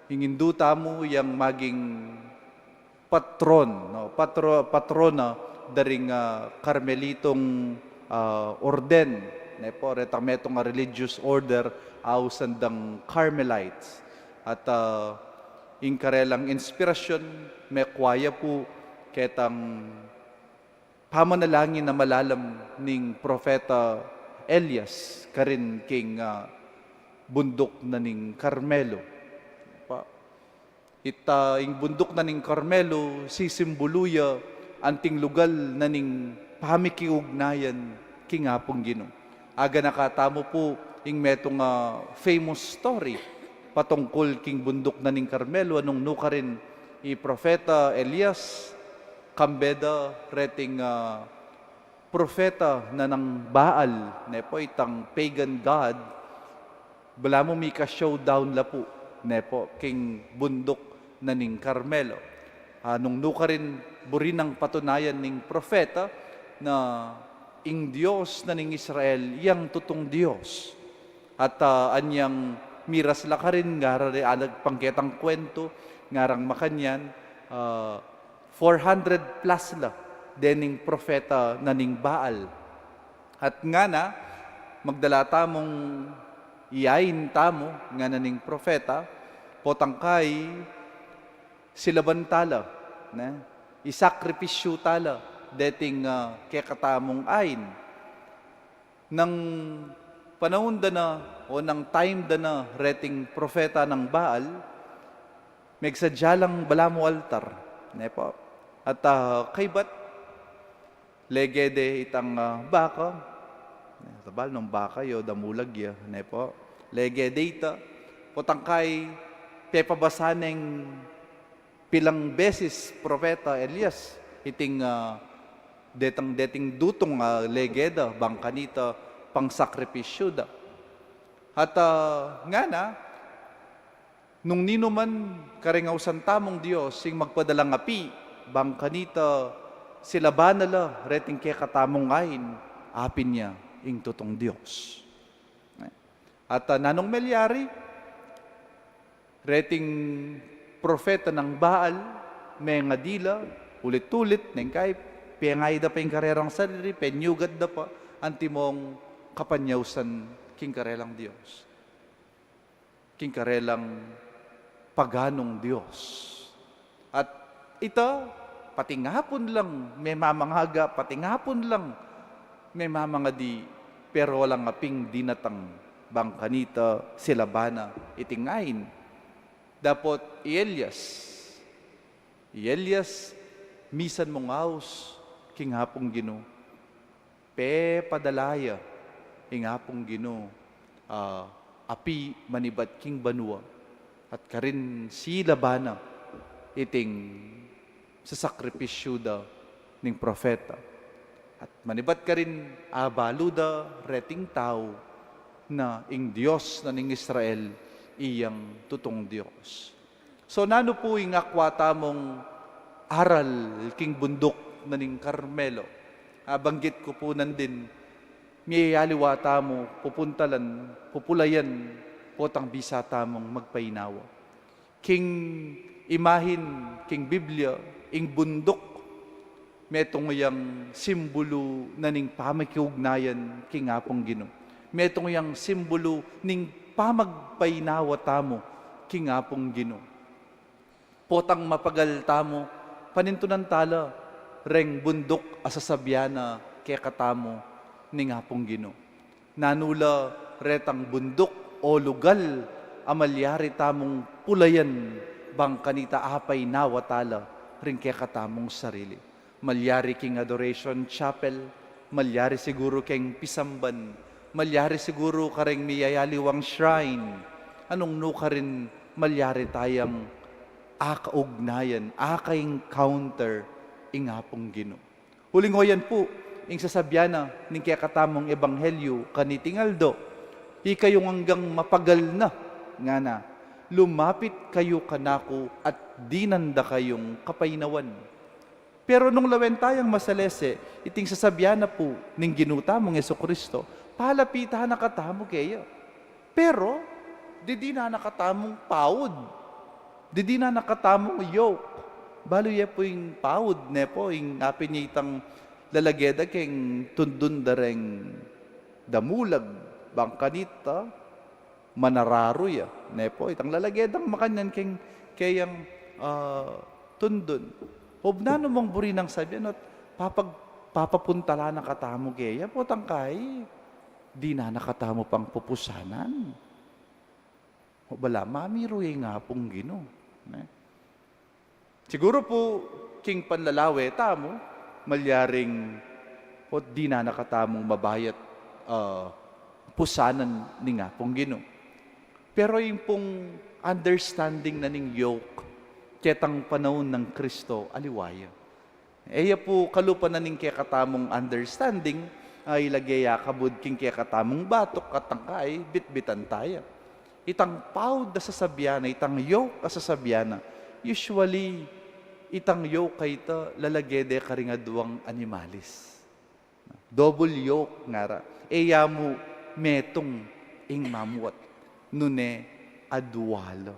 ing indu tamu yang maging patron, no? Patro-, patrona da ring, ah, Carmelitong, ah, orden, ne pu, retang metung a religious order, ausan dang Carmelites. At, ah, ing karelang inspirasyon, mekua ya pu ketang pamanalangin a malalam ning Propeta Elias karin king, ah, bunduk na ning Carmelo. Pa, ita ing bunduk na ning Carmelo, sisimbulu ya anting lugal na ning pamikiugnayan king Apung Ginu. Aganaka tamu pu ing metung a famous story patungkul king bunduk na ning Carmelo, a nung nukarin i Propeta Elias, kambe da reting, ah, propeta na nang Baal, ne pu, itang pagan god, balamu mika-showdown la pu, ne pu, king bunduk na ning Carmelo. Ah, nung nukarin buri nang patunayan ning propeta na ing Dios na ning Israel yang tutung Dios. At, ah, anyang miras la karin, ngara re, alag pang ketang kuwentu, ngarang makanyan, ah, four hundred plus la dening propeta na ning Baal. At ngana, magdala tamung iyain tamu, ngana ning propeta, potang kai, silaban ta la, ne? isakripisyu tala deting, ah, kekatamung ain. Nang panaun da na o nang time da na reting propeta nang Baal, megsadya lang balamu altar, ne po? At, ah, kaybat, lege de itang, ah, baka, sabal nung baka yu, damulag ya, ne po? Lege de ita, potang kai, pepabasa neng pilang beses propeta Elias iting, ah, detang, deting dutung, ah, lege da, bang kanita pangsakripisyu da. At, ah, ngana, nung ninuman kareng ausan tamung Dios ing magpadalang api, bang kanita silaban na la reting kekatamung ain, apin ya ing tutung Dios. At, ah, nanung melyari, reting propeta nang Baal, mengadi la, ulit-ulit, neng kai, pengai da pa ing karelang sarili, penyugad da pa, antimong kapanyausan king karelang Dios, king karelang paganung Dios. At ita, pati ngapun lang memamangaga, pati ngapun lang memamangadi, pero alang aping dinatang bang kanita silaban na iting ain. Dapot i Elias, i Elias, misan mung aus king Apung Ginu, pepadala ya ing Apung Ginu, ah, api manibat king banua, at karin silaban na iting sasakripisyu da ning propeta. At manibat karin, abalu da reting tau na ing Dios na ning Israel iyang tutung Dios. So, nanu pu ing akwa tamung aral king bunduk na ning Carmelo? Abanggit ku pu nandin, miyayaliwa tamu pupuntalan, pupulayan, potang bisa tamung magpainawa. King imahin, king Biblia, ing bunduk, metung yang simbulu na ning pamakiugnayan king Apung Ginu. Metung yang simbulu ning pamagpainawa tamu king Apung Ginu. Potang mapagal tamu, panintunan tala reng bunduk a sasabian na kekatamu ning Apung Ginu. Nanu la retang bunduk o lugal a malyari tamung pulayan bang kanita apainawa tala ring kekatamung sarili? Malyari king Adoration Chapel, malyari siguru keng pisamban, malyari siguru kareng miyayaliwang shrine. Anung nu karin malyari tayang akaugnayan, aka-encounter ing Apung Ginu? Uling o yan pu ing sasabian na ning kekatamung ebanghelyu kaniting aldo, ikayung anggang mapagal na, ngana, lumapit kayu kanaku at dinan da kayung kapainawan. Pero nung lawen tayang masalese iting sasabian na pu ning Ginu tamung Jesucristo, palapitan na katamu keya. Pero didinan na katamung paud, didinan na katamung yoke. Balu ye pu ing paud, ne pu, ing apin ya itang lalage da keng tundun da reng damulag, bang kanita manararu ya, ne pu, itang lalage dang makanyan keng keyang, ah, tundun. O nanu mung buri nang sabian, ot papag-, papapuntalan na katamu keya, potang kai, dinan na katamu pang pupusanan. O bala, mamiru ya ing Apung Ginu, ne? Siguru pu, king panlalawe tamu, malyaring ot dinan na katamung mabayat, ah, pusanan ning Apung Ginu. Pero ing pung understanding na ning yoke ketang panaun nang Kristo, aliwa ya. E ya pu kalupa na ning kekatamung understanding, a ilage ya kabud king kekatamung batuk at tangkai, bitbitan taya. Itang paud a sasabian na, itang yoke a sasabian na, usually, itang yoke a ita lalage de karing aduang animalis. Double yoke ngara. E ya mu metung ing mamuat, nune adua la.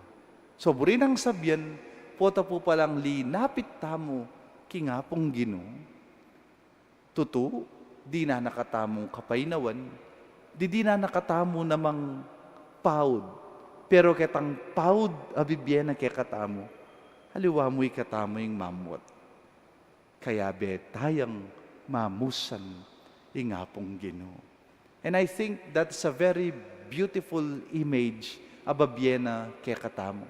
So, buri nang sabian, pota pu palang linapit tamu king Apung Ginu, tutu, dinan na katamung kapainawan, didinan na katamu namang paud. Pero ketang paud a bibie na kekatamu, aliwa mu ikatamu ing mamuat. kayabe tayang mamusan ing Apung Ginu. And I think that's a very beautiful image a bibie na kekatamu.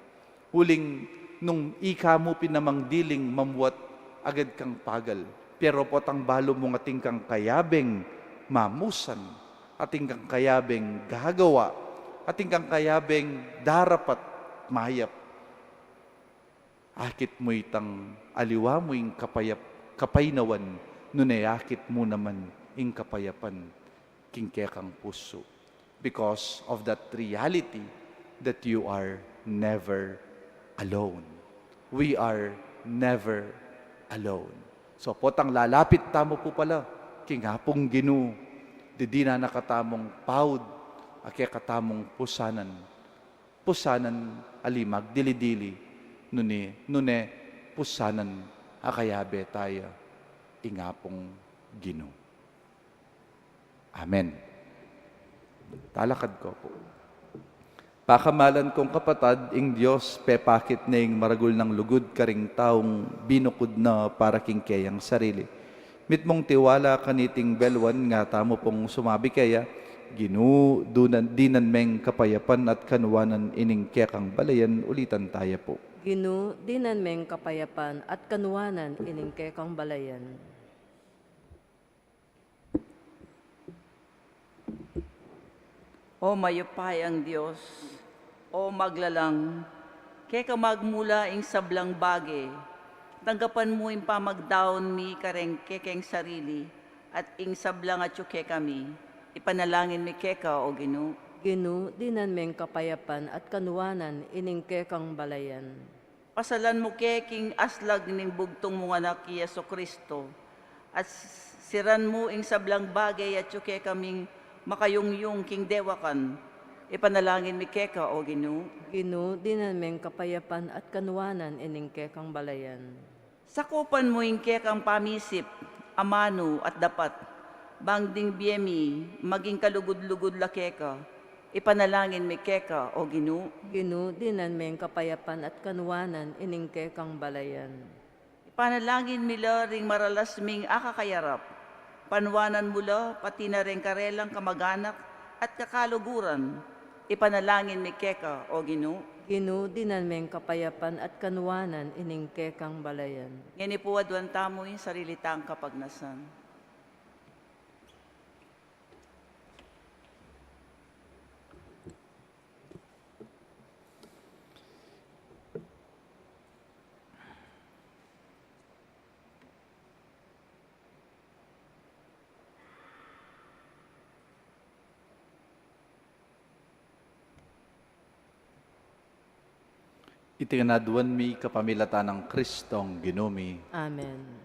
Uling nung ika mu pin namang diling mamuat agad kang pagal, pero potang balu mung atin kang kayabeng mamusan, atin kang kayabeng gagawa, atin kang kayabeng darapat mayap. Akit mu itang aliwa mu ing kapayap-, kapaynawan, nune akit mu naman ing kapayapan king kekang pusu. Because of that reality that you are never alone. We are never alone. So, potang lalapit tamu pu pala king Apung Ginu, didinan na katamung paud a kekatamung pusanan. Pusanan a ali magdili-dili, nune, nune pusanan a kayabe taya ing Apung Ginu. Amen. Talakad ko pu. Pakamalan kung kapatad, ing Dios pepakit ne ing maragul nang lugud karing taung binukud na para king keyang sarili. Mitmung tiwala kaniting beluan, nga tamu pung sumabi keya, Ginu, dunan, dinan meng kapayapan at kanuanan ining kekang balayan. Ulitan taya pu. Ginu, dinan meng kapayapan at kanuanan ining kekang balayan. O mayupayang Dios, o maglalang, keka magmula ing sablang bage, tanggapan mu ing pamagdaun mi kareng kekeng sarili, at ing sablang atyu kekami, ipanalangin mi keka, O Ginu. Ginu, dinan meng kapayapan at kanuanan ining kekang balayan. Pasalan mu ke king aslag ning bugtung mung Anak, i Jesucristo, at siran mu ing sablang bage a atyu kekaming makayungyung king dewakan. Ipanalangin mi keka, O Ginu. Ginu, dinan meng kapayapan at kanuanan ining kekang balayan. Sakupan mu ing kekang pamisip, amanu at dapat, bang ding bie mi maging kalugud-lugud la keka. Ipanalangin mi keka, O Ginu. Ginu, dinan meng kapayapan at kanuanan ining kekang balayan. Ipanalangin mi la ring maralas ming akakayarap. Panuanan mu la pati na ring karelang kamaganak at kakaluguran. Ipanalangin mi keka, O Ginu. Ginu, dinan meng kapayapan at kanuanan ining kekang balayan. Ngeni pu aduan tamu ing sarili tang kapagnasan. Iti ngan aduan mi kapamilatan nang Kristong Ginu mi. Amen.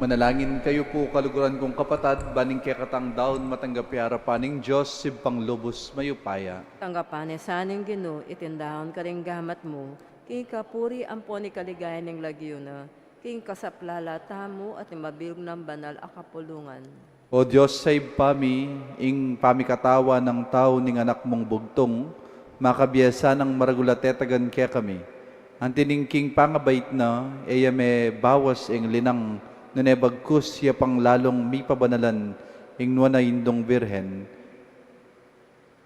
Manalangin kayu pu, kaluguran kung kapatad, ban ing kekatang daun matanggap ya arapan ning Dios Ibpang lubus mayupaya. Tanggapan na sa ning Ginu iting daun karing gamat mu, king kapurian ampon king kaligayan ning lagyu na, king kasaplalan tamu at ning mabilug nang banal a kapulungan. O Dios a Ibpa mi, ing pamikatawan nang tau ning Anak mung bugtung, makabiasa nang maragul a tetagan kekami. Anti ning king pangabait na, e ya mebawas ing linang nune bagkus ya pang lalung mipabanalan ing Nuan a Indung Birhen.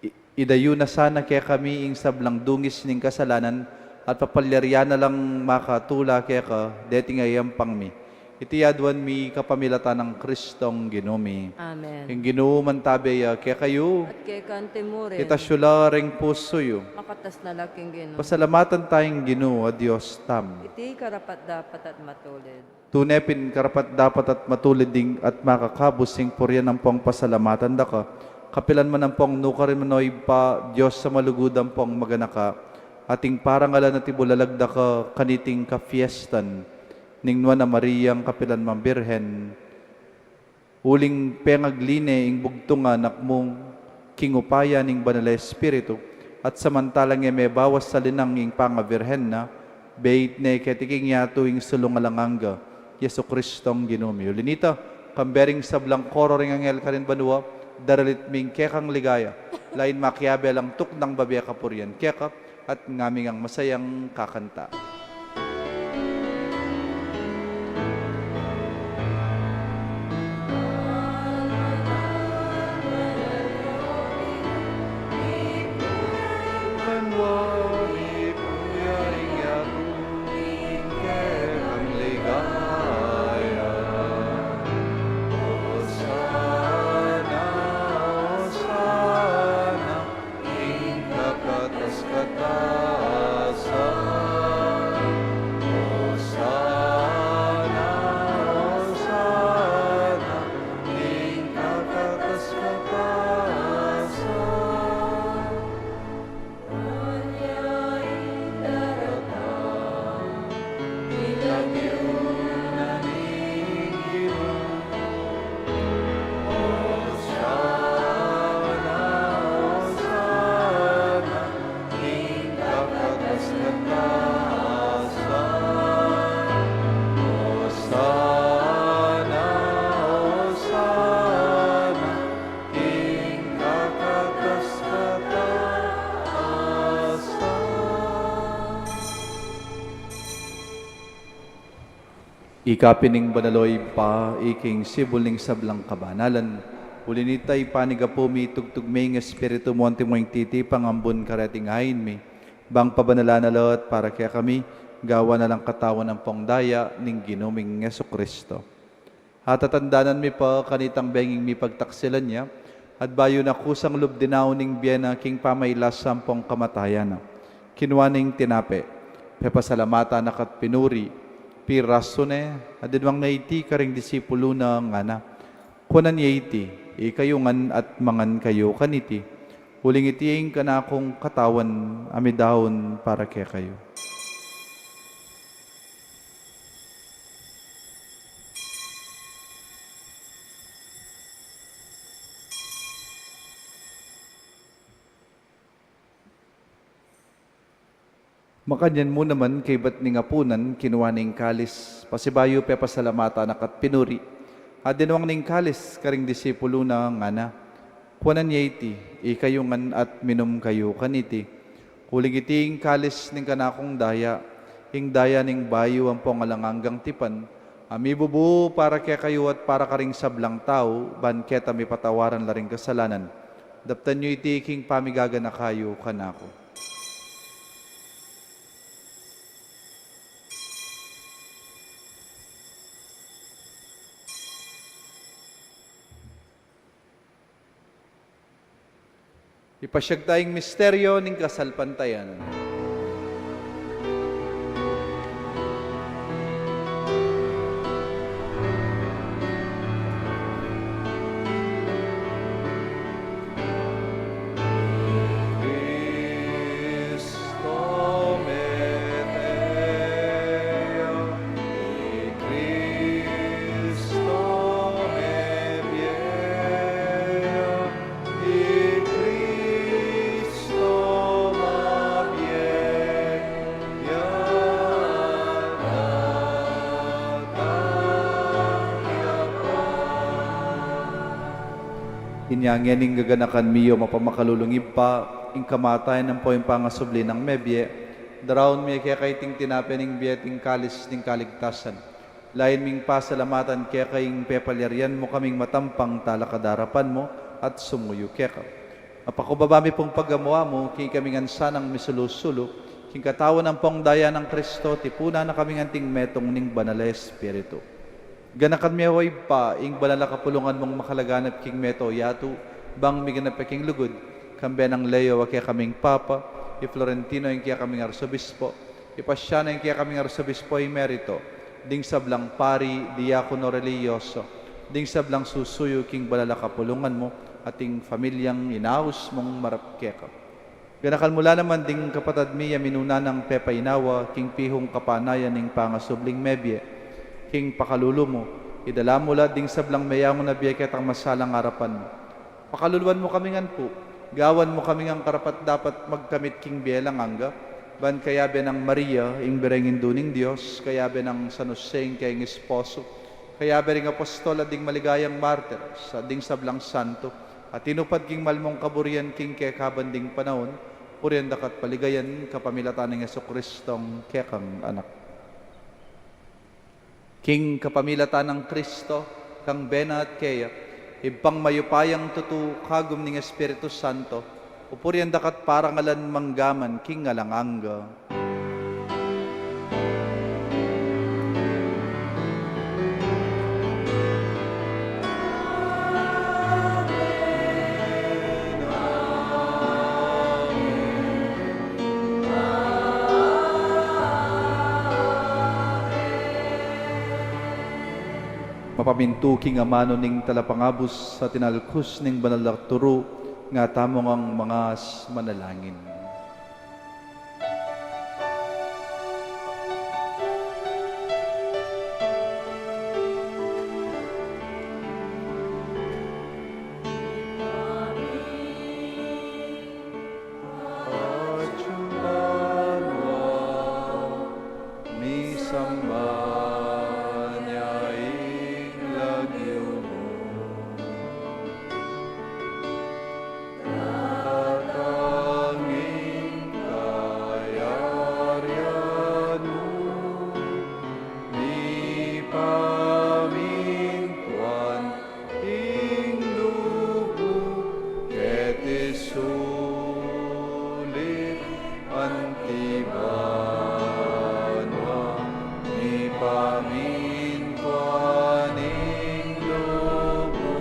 I-, idayu na sana kekami ing sablang dungis ning kasalanan at papalyarian na lang makatula keka deting ayampang mi. Iti aduan mi kapamilatan nang Kristong Ginu mi. Amen. Ing Ginu mantabe ya kekayu. At keka antimurin. Itas yu la ring pusu yu. Makatas na la king Ginu. Pasalamatan taya ing Ginu a Dios tamu. Iti karapat-dapat at matulid. Tune pin karapat-dapat at matulid ding at makakabus ing purian ampong pasalamatan da ka, kapilan man ampong nukarin man, o Ibpa, Dios a malugud ampong maganaka, at ing parangalan at ibulalag da ka kaniting kafiestan ning Nuan a Mariang kapilan mang Birhen, uling pengagli ne ing bugtung a Anak mu king upaya ning Banal a Espiritu, at samantalang e mebawas a linang ing pangabirhen na, beit ne keti king yatu ing sulung alang angga, Jesucristong Ginu mi. Uli nita, kambe ring sablang koro ring anghel karin banua, daralit mi ing kekang ligaya, lain makiabe lang tuknang babie kapurian keka, at ngami ngang masayang kakanta. Ing kakatas-katasan. Hosana, Hosana, ing kakatas-katasan. Kanya ing daratang, ilagyu na ning Ginu. Hosana, Hosana, ing kakatas-katasan. Hosana, Hosana, ing kakatas-katasan. Ika pin ing banal, o Ibpa, ika ing sibul ning sablang kabanalan. Uli nita, ipanyawad mi, tugtug mi ing Espiritu mu, antimo ing titipang ambun kareting ain mi, bang pabanalan na la at para kekami, gawan na lang katawan ampong daya ning Ginu ming Jesucristo. At tatandanan mi pa kanitang benging mipagtaksilan ya, at bayu na kusang lub dinaun ing bie na king pamailas ampong kamatayan na, kinua ne ing tinape, pepasalamatan na ka't pinuri, pirasu ne, at dinwang na iti karing disipulu na, ngana: Kuanan ye iti, ikayu ngan at mangan kayu kaniti, uling iti ing kanakung katawan a midaun para kekayu. Makanyan mu naman, kaybat ning apunan, kinua ne ing kalis, pasibayu pepasalamatan na ka't pinuri, at dinwang ne ing kalis karing disipulu na, ngana: Kuanan ye iti, ikayu ngan at minum kayu kaniti, uling iti ing kalis ning kanakung daya, ing daya ning bayu ampong alang anggang tipan, a mibubu para kekayu at para karing sablang tau, ban keta mipatawaran la ring kasalanan. Daptan yu iti king pamigaganaka yu kanaku. Ipasyag taya ing misteryo ning kasalpantayanan. Christo mete, Christo Inya ngening gaganakan mi, o mapamakalulung Ibpa, ing kamatayan ampong ing pangasubli nang mebie, daraun mi keka iting tinape ning bie at ing kalis ning kaligtasan. Lain ming pasalamatan keka ing pepalyarian mu kaming matampang talakad king arapan mu at sumuyu keka. Apakumbaba mi pung pagamu-amu king ikami ngan sanang misulu-sulu king katawan ampong daya nang Kristo, tipunan na kami ngan anting metung ning Banal a Espiritu. Ganakan mi, o Ibpa, ing banal a kapulungan mung makalaganap king mabilug a yatu, bang miganap ya king lugud, kambe nang Leo a kekaming Papa, i Florentino ing kekaming Arsobispo, i Pasiano ing kekaming Arsobispo Emerito, ding sablang pari, diakono, relihiyoso, ding sablang susuyu king banal a kapulungan mu, at ing pamilyang inaus mung marap keka. Ganakan mu la naman ding kapatad mi a minuna nang pepainawa king pihung kapanayan ning pangasubling mebie, king pakalulu mu, idala mu la ding sablang meyangu na bie ketang masalang arapan mu. Pakaluluan mu kami ngan pu, gawan mu kami ngan karapat-dapat magkamit king bie alang angga, ban kayabe nang Maria, ing Birheng Indu ning Dios, kayabe nang San Jose ing kayang esposo, kayabe ring apostol at ding maligayang martir, at ding sablang santo, a tinupad king mal mung kaburian king kekaban ding panaun, purian da ka at paligayan kapamilatan nang Jesucristong kekang Anak. King kapamilatan nang Kristo, kambe na at keya, Ibpang mayupayang tutu, kagum ning Espiritu Santo, pupurian da ka at parangalan manggaman king alang angga. Mapamintu king amanu ning Talapangabus at inalkus ning banal a turu, nga tamu ngang mangas manalangin. Misamban ya ing lagyu mu. Datang ing kayarian mu, mipamintuan ing lub mu keti sulip anti banua, mipamintuan ing lub mu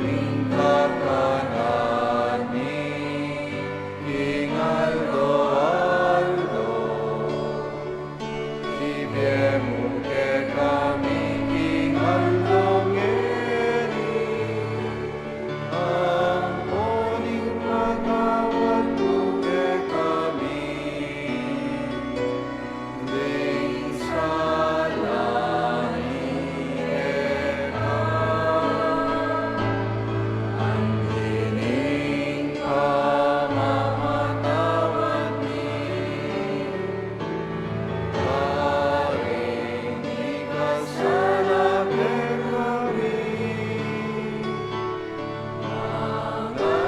king kakanan mi king aldo-aldo. Ibie mu kekami king aldo ngeni, ampon ipatawad mu kekami ding sala mi keka, anti ning pamamatawad mi karing mikasala kekami. Manga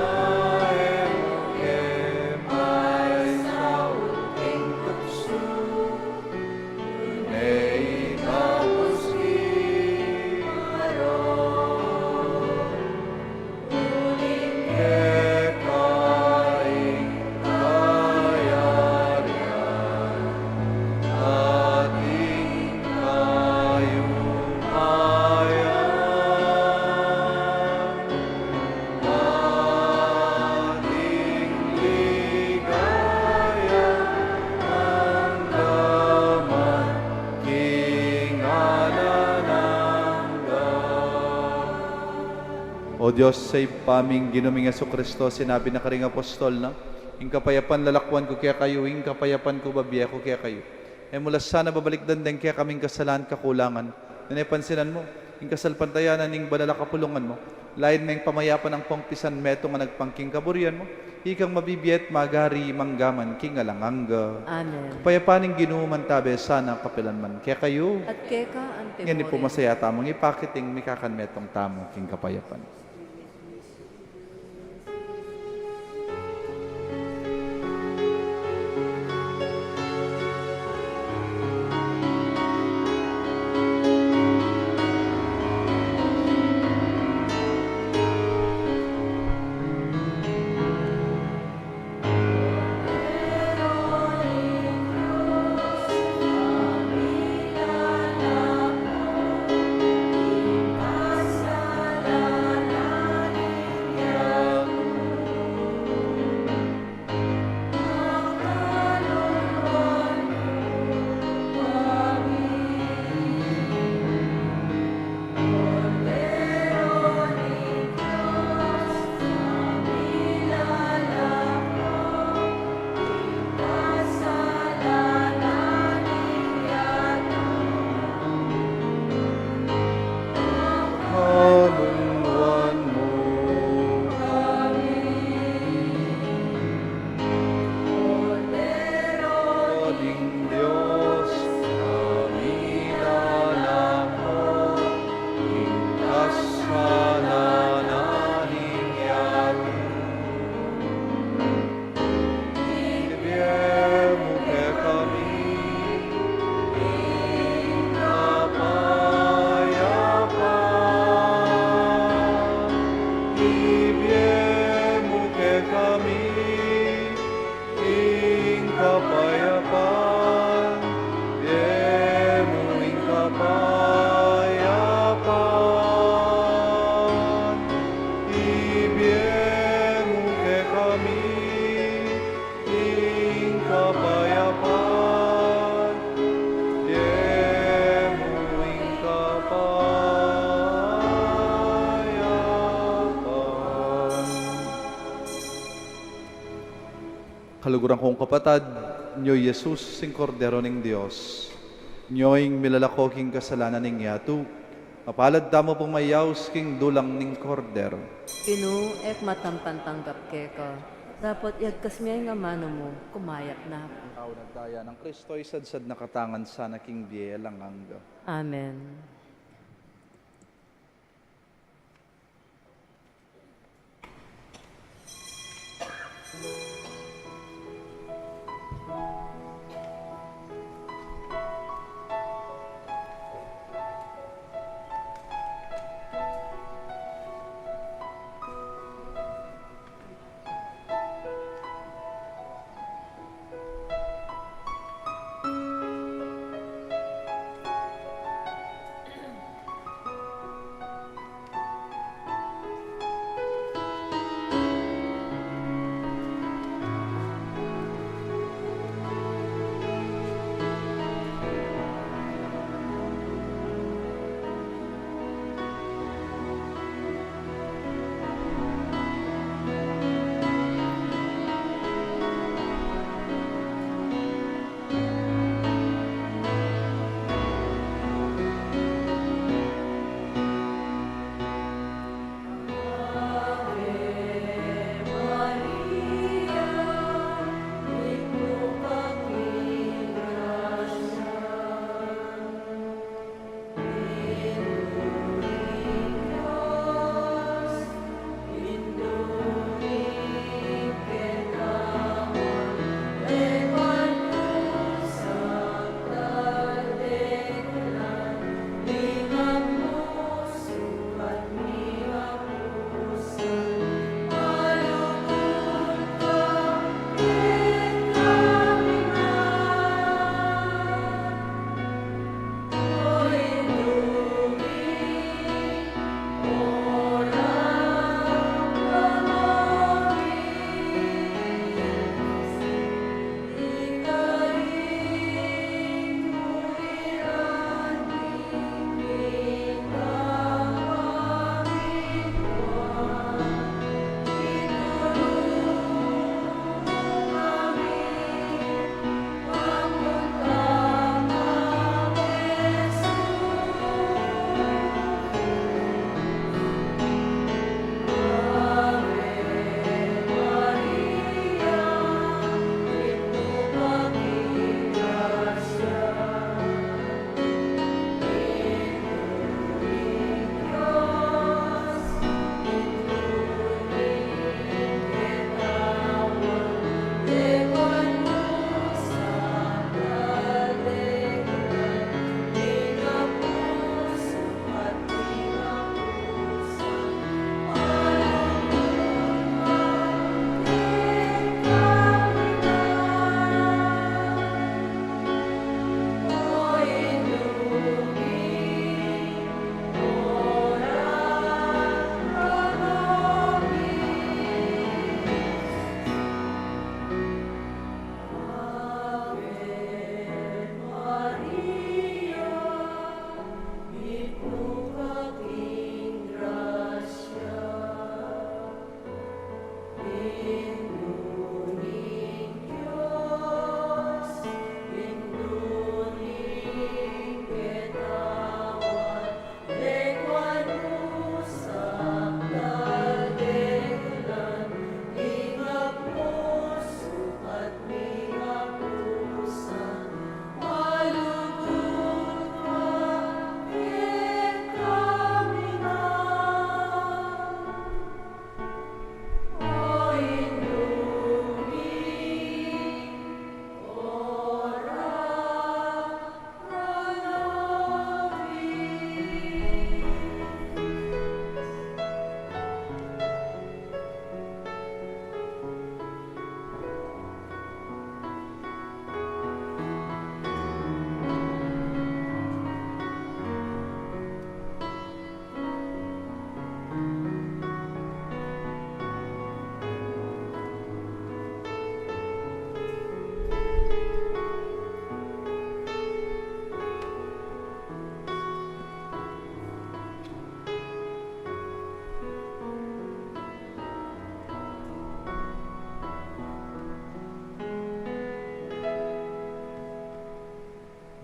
e mu ke paisaul king tuksu, nune ikabus mi karing Uling keka ing kayarian, at ing kayupayan, at ing ligaya, mangga man king alang angga. O Dios a Ibpa ming Ginu ming Jesucristo, sinabi na karing apostol na, "Ing kapayapan lalakwan ku kekayu, ing kapayapan ku babie ku kekayu." E mu la sana babalikdan deng kekaming kasalanan, kakulangan, nune pansinan mu ing kasalpantayanan ning banal a kapulungan mu, Lain meng pamayapan nang pangpisan metung a nagpang king kaburian mu, ikang mabibie at magari mangga man king alang angga. Amen. Kapayapan ning Ginu mantabe sana kapilan man kekayu. At keka anti. Ngeni pu, masaya tamung ipakit ing mikakan metung tamu king kapayapan. Kaluluan mu kami. Kordero ning Dios, a milalako king kasalanan ning yatu. Ibie mu kekami ing kapayapan. Ibie mu kekami ing kapayapan. Ibie mu ing kapayapan. Ibie mu kekami ing kapayapan. Ibie mu ing kapayapan. Kaluguran kung kapatad, nyo i Jesus, ing Kordero ning Dios. Nyo ing milalako king kasalanan ning yatu. Mapalad tamu pung mayaus king dulang ning Kordero. Ginu, e ku matampan tanggap keka, dapot iagkas me ing amanu mu, kumayap na ku. Kauna daya nang Kristo, isadsad na katangan sana king bie alang angga. Amen.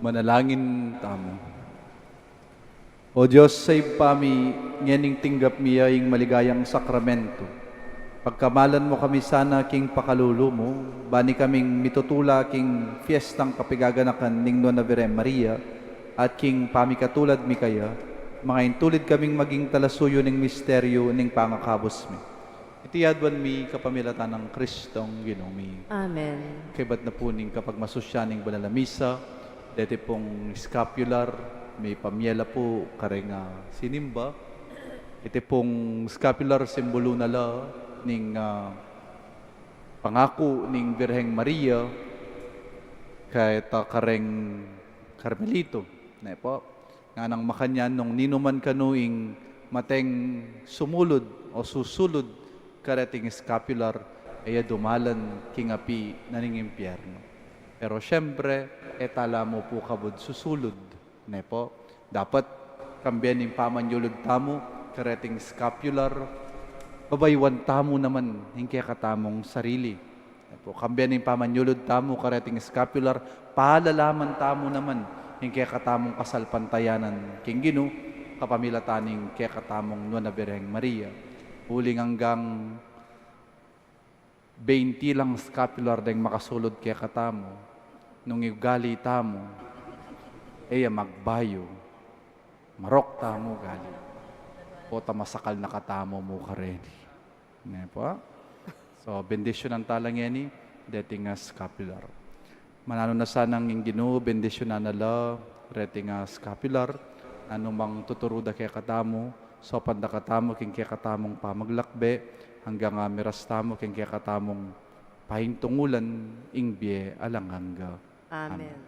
Manalangin tamu. O Dios a Ibpa mi, ngening tinggap mi ya ing maligayang sakramento, pagkamalan mu kami sana king pakalulu mu, bani kaming mitutula king fiestang kapigaganakan ning Nuan a Birhen Maria, at king pamikatulad mi kaya, mangaintulid kaming maging talasuyu ning misteryu ning pangakabus mi. Iti aduan mi kapamilatan nang Kristong Ginu mi. Amen. Kaybat na pu ning kapagmasusyan ning banal a misa, deti pung scapular, mipamye la pu kareng, ah, sinimba. Iti pung scapular, simbulu na la ning, ah, pangaku ning Birheng Maria keta kareng Carmelito, ne pu. Ngana makanyan, nung ninuman kanu ing mateng sumulud o susulud kareting scapular, e ya dumalan king api na ning impyernu. Pero siempre, e tala mu pu kabud susulud, ne pu. Dapat, kambe ning pamanyulud tamu kareting scapular, babayuan tamu naman ing kekatamung sarili. Apo, kambe ning pamanyulud tamu kareting scapular, palalaman tamu naman ing kekatamung kasalpantayanan king Ginu, kapamilatan ning kekatamung Nuan a Birheng Maria. Uling anggang bainti lang scapular deng makasulud kekatamu, nung ing ugali tamu e ya magbayu, marok tamu ugali, pota masakal na katamu mu kareni. Ne pu. So, bendisyunan tala ngeni deting, ah, scapular. Mananu na sanang ing Ginu, bendisyunan na la reting, ah, scapular, nanu mang tuturu da kekatamu, saupan da katamu king kekatamung pamaglakbe, anggang, ah, miras tamu king kekatamung paintungulan ing bie alang angga. Amen. Amen.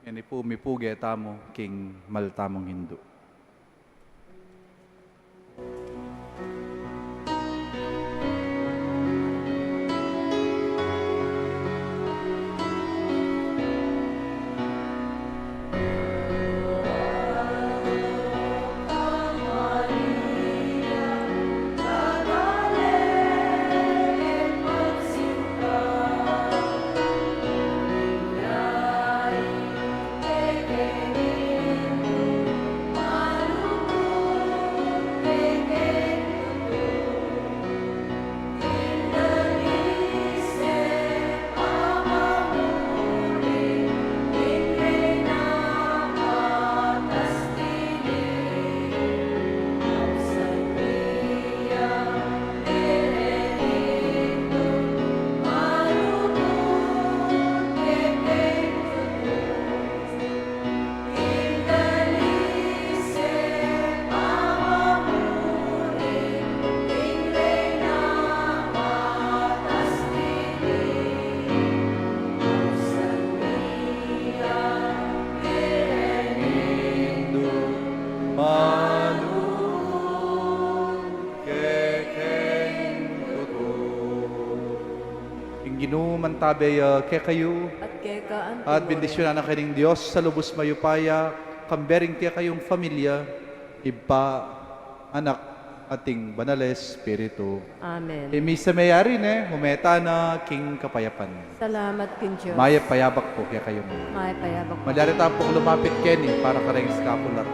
Ngeni pu, mipuge tamu king mal tamung indu. Ing Ginu mantabe ya kekayu. At keka antimurin. At bendisyunan na kayu ning Dios a lubus mayupaya, kambe ring kekayung familia, Ibpa, Anak, at ing Banal a Espiritu. Amen. Ing misa meyari ne, ume tana king kapayapan. Salamat king Dios. Mayap a yabak pu kekayu. Mayap a yabak pu. Malyari ta pung lumapit keni para kareng scapular.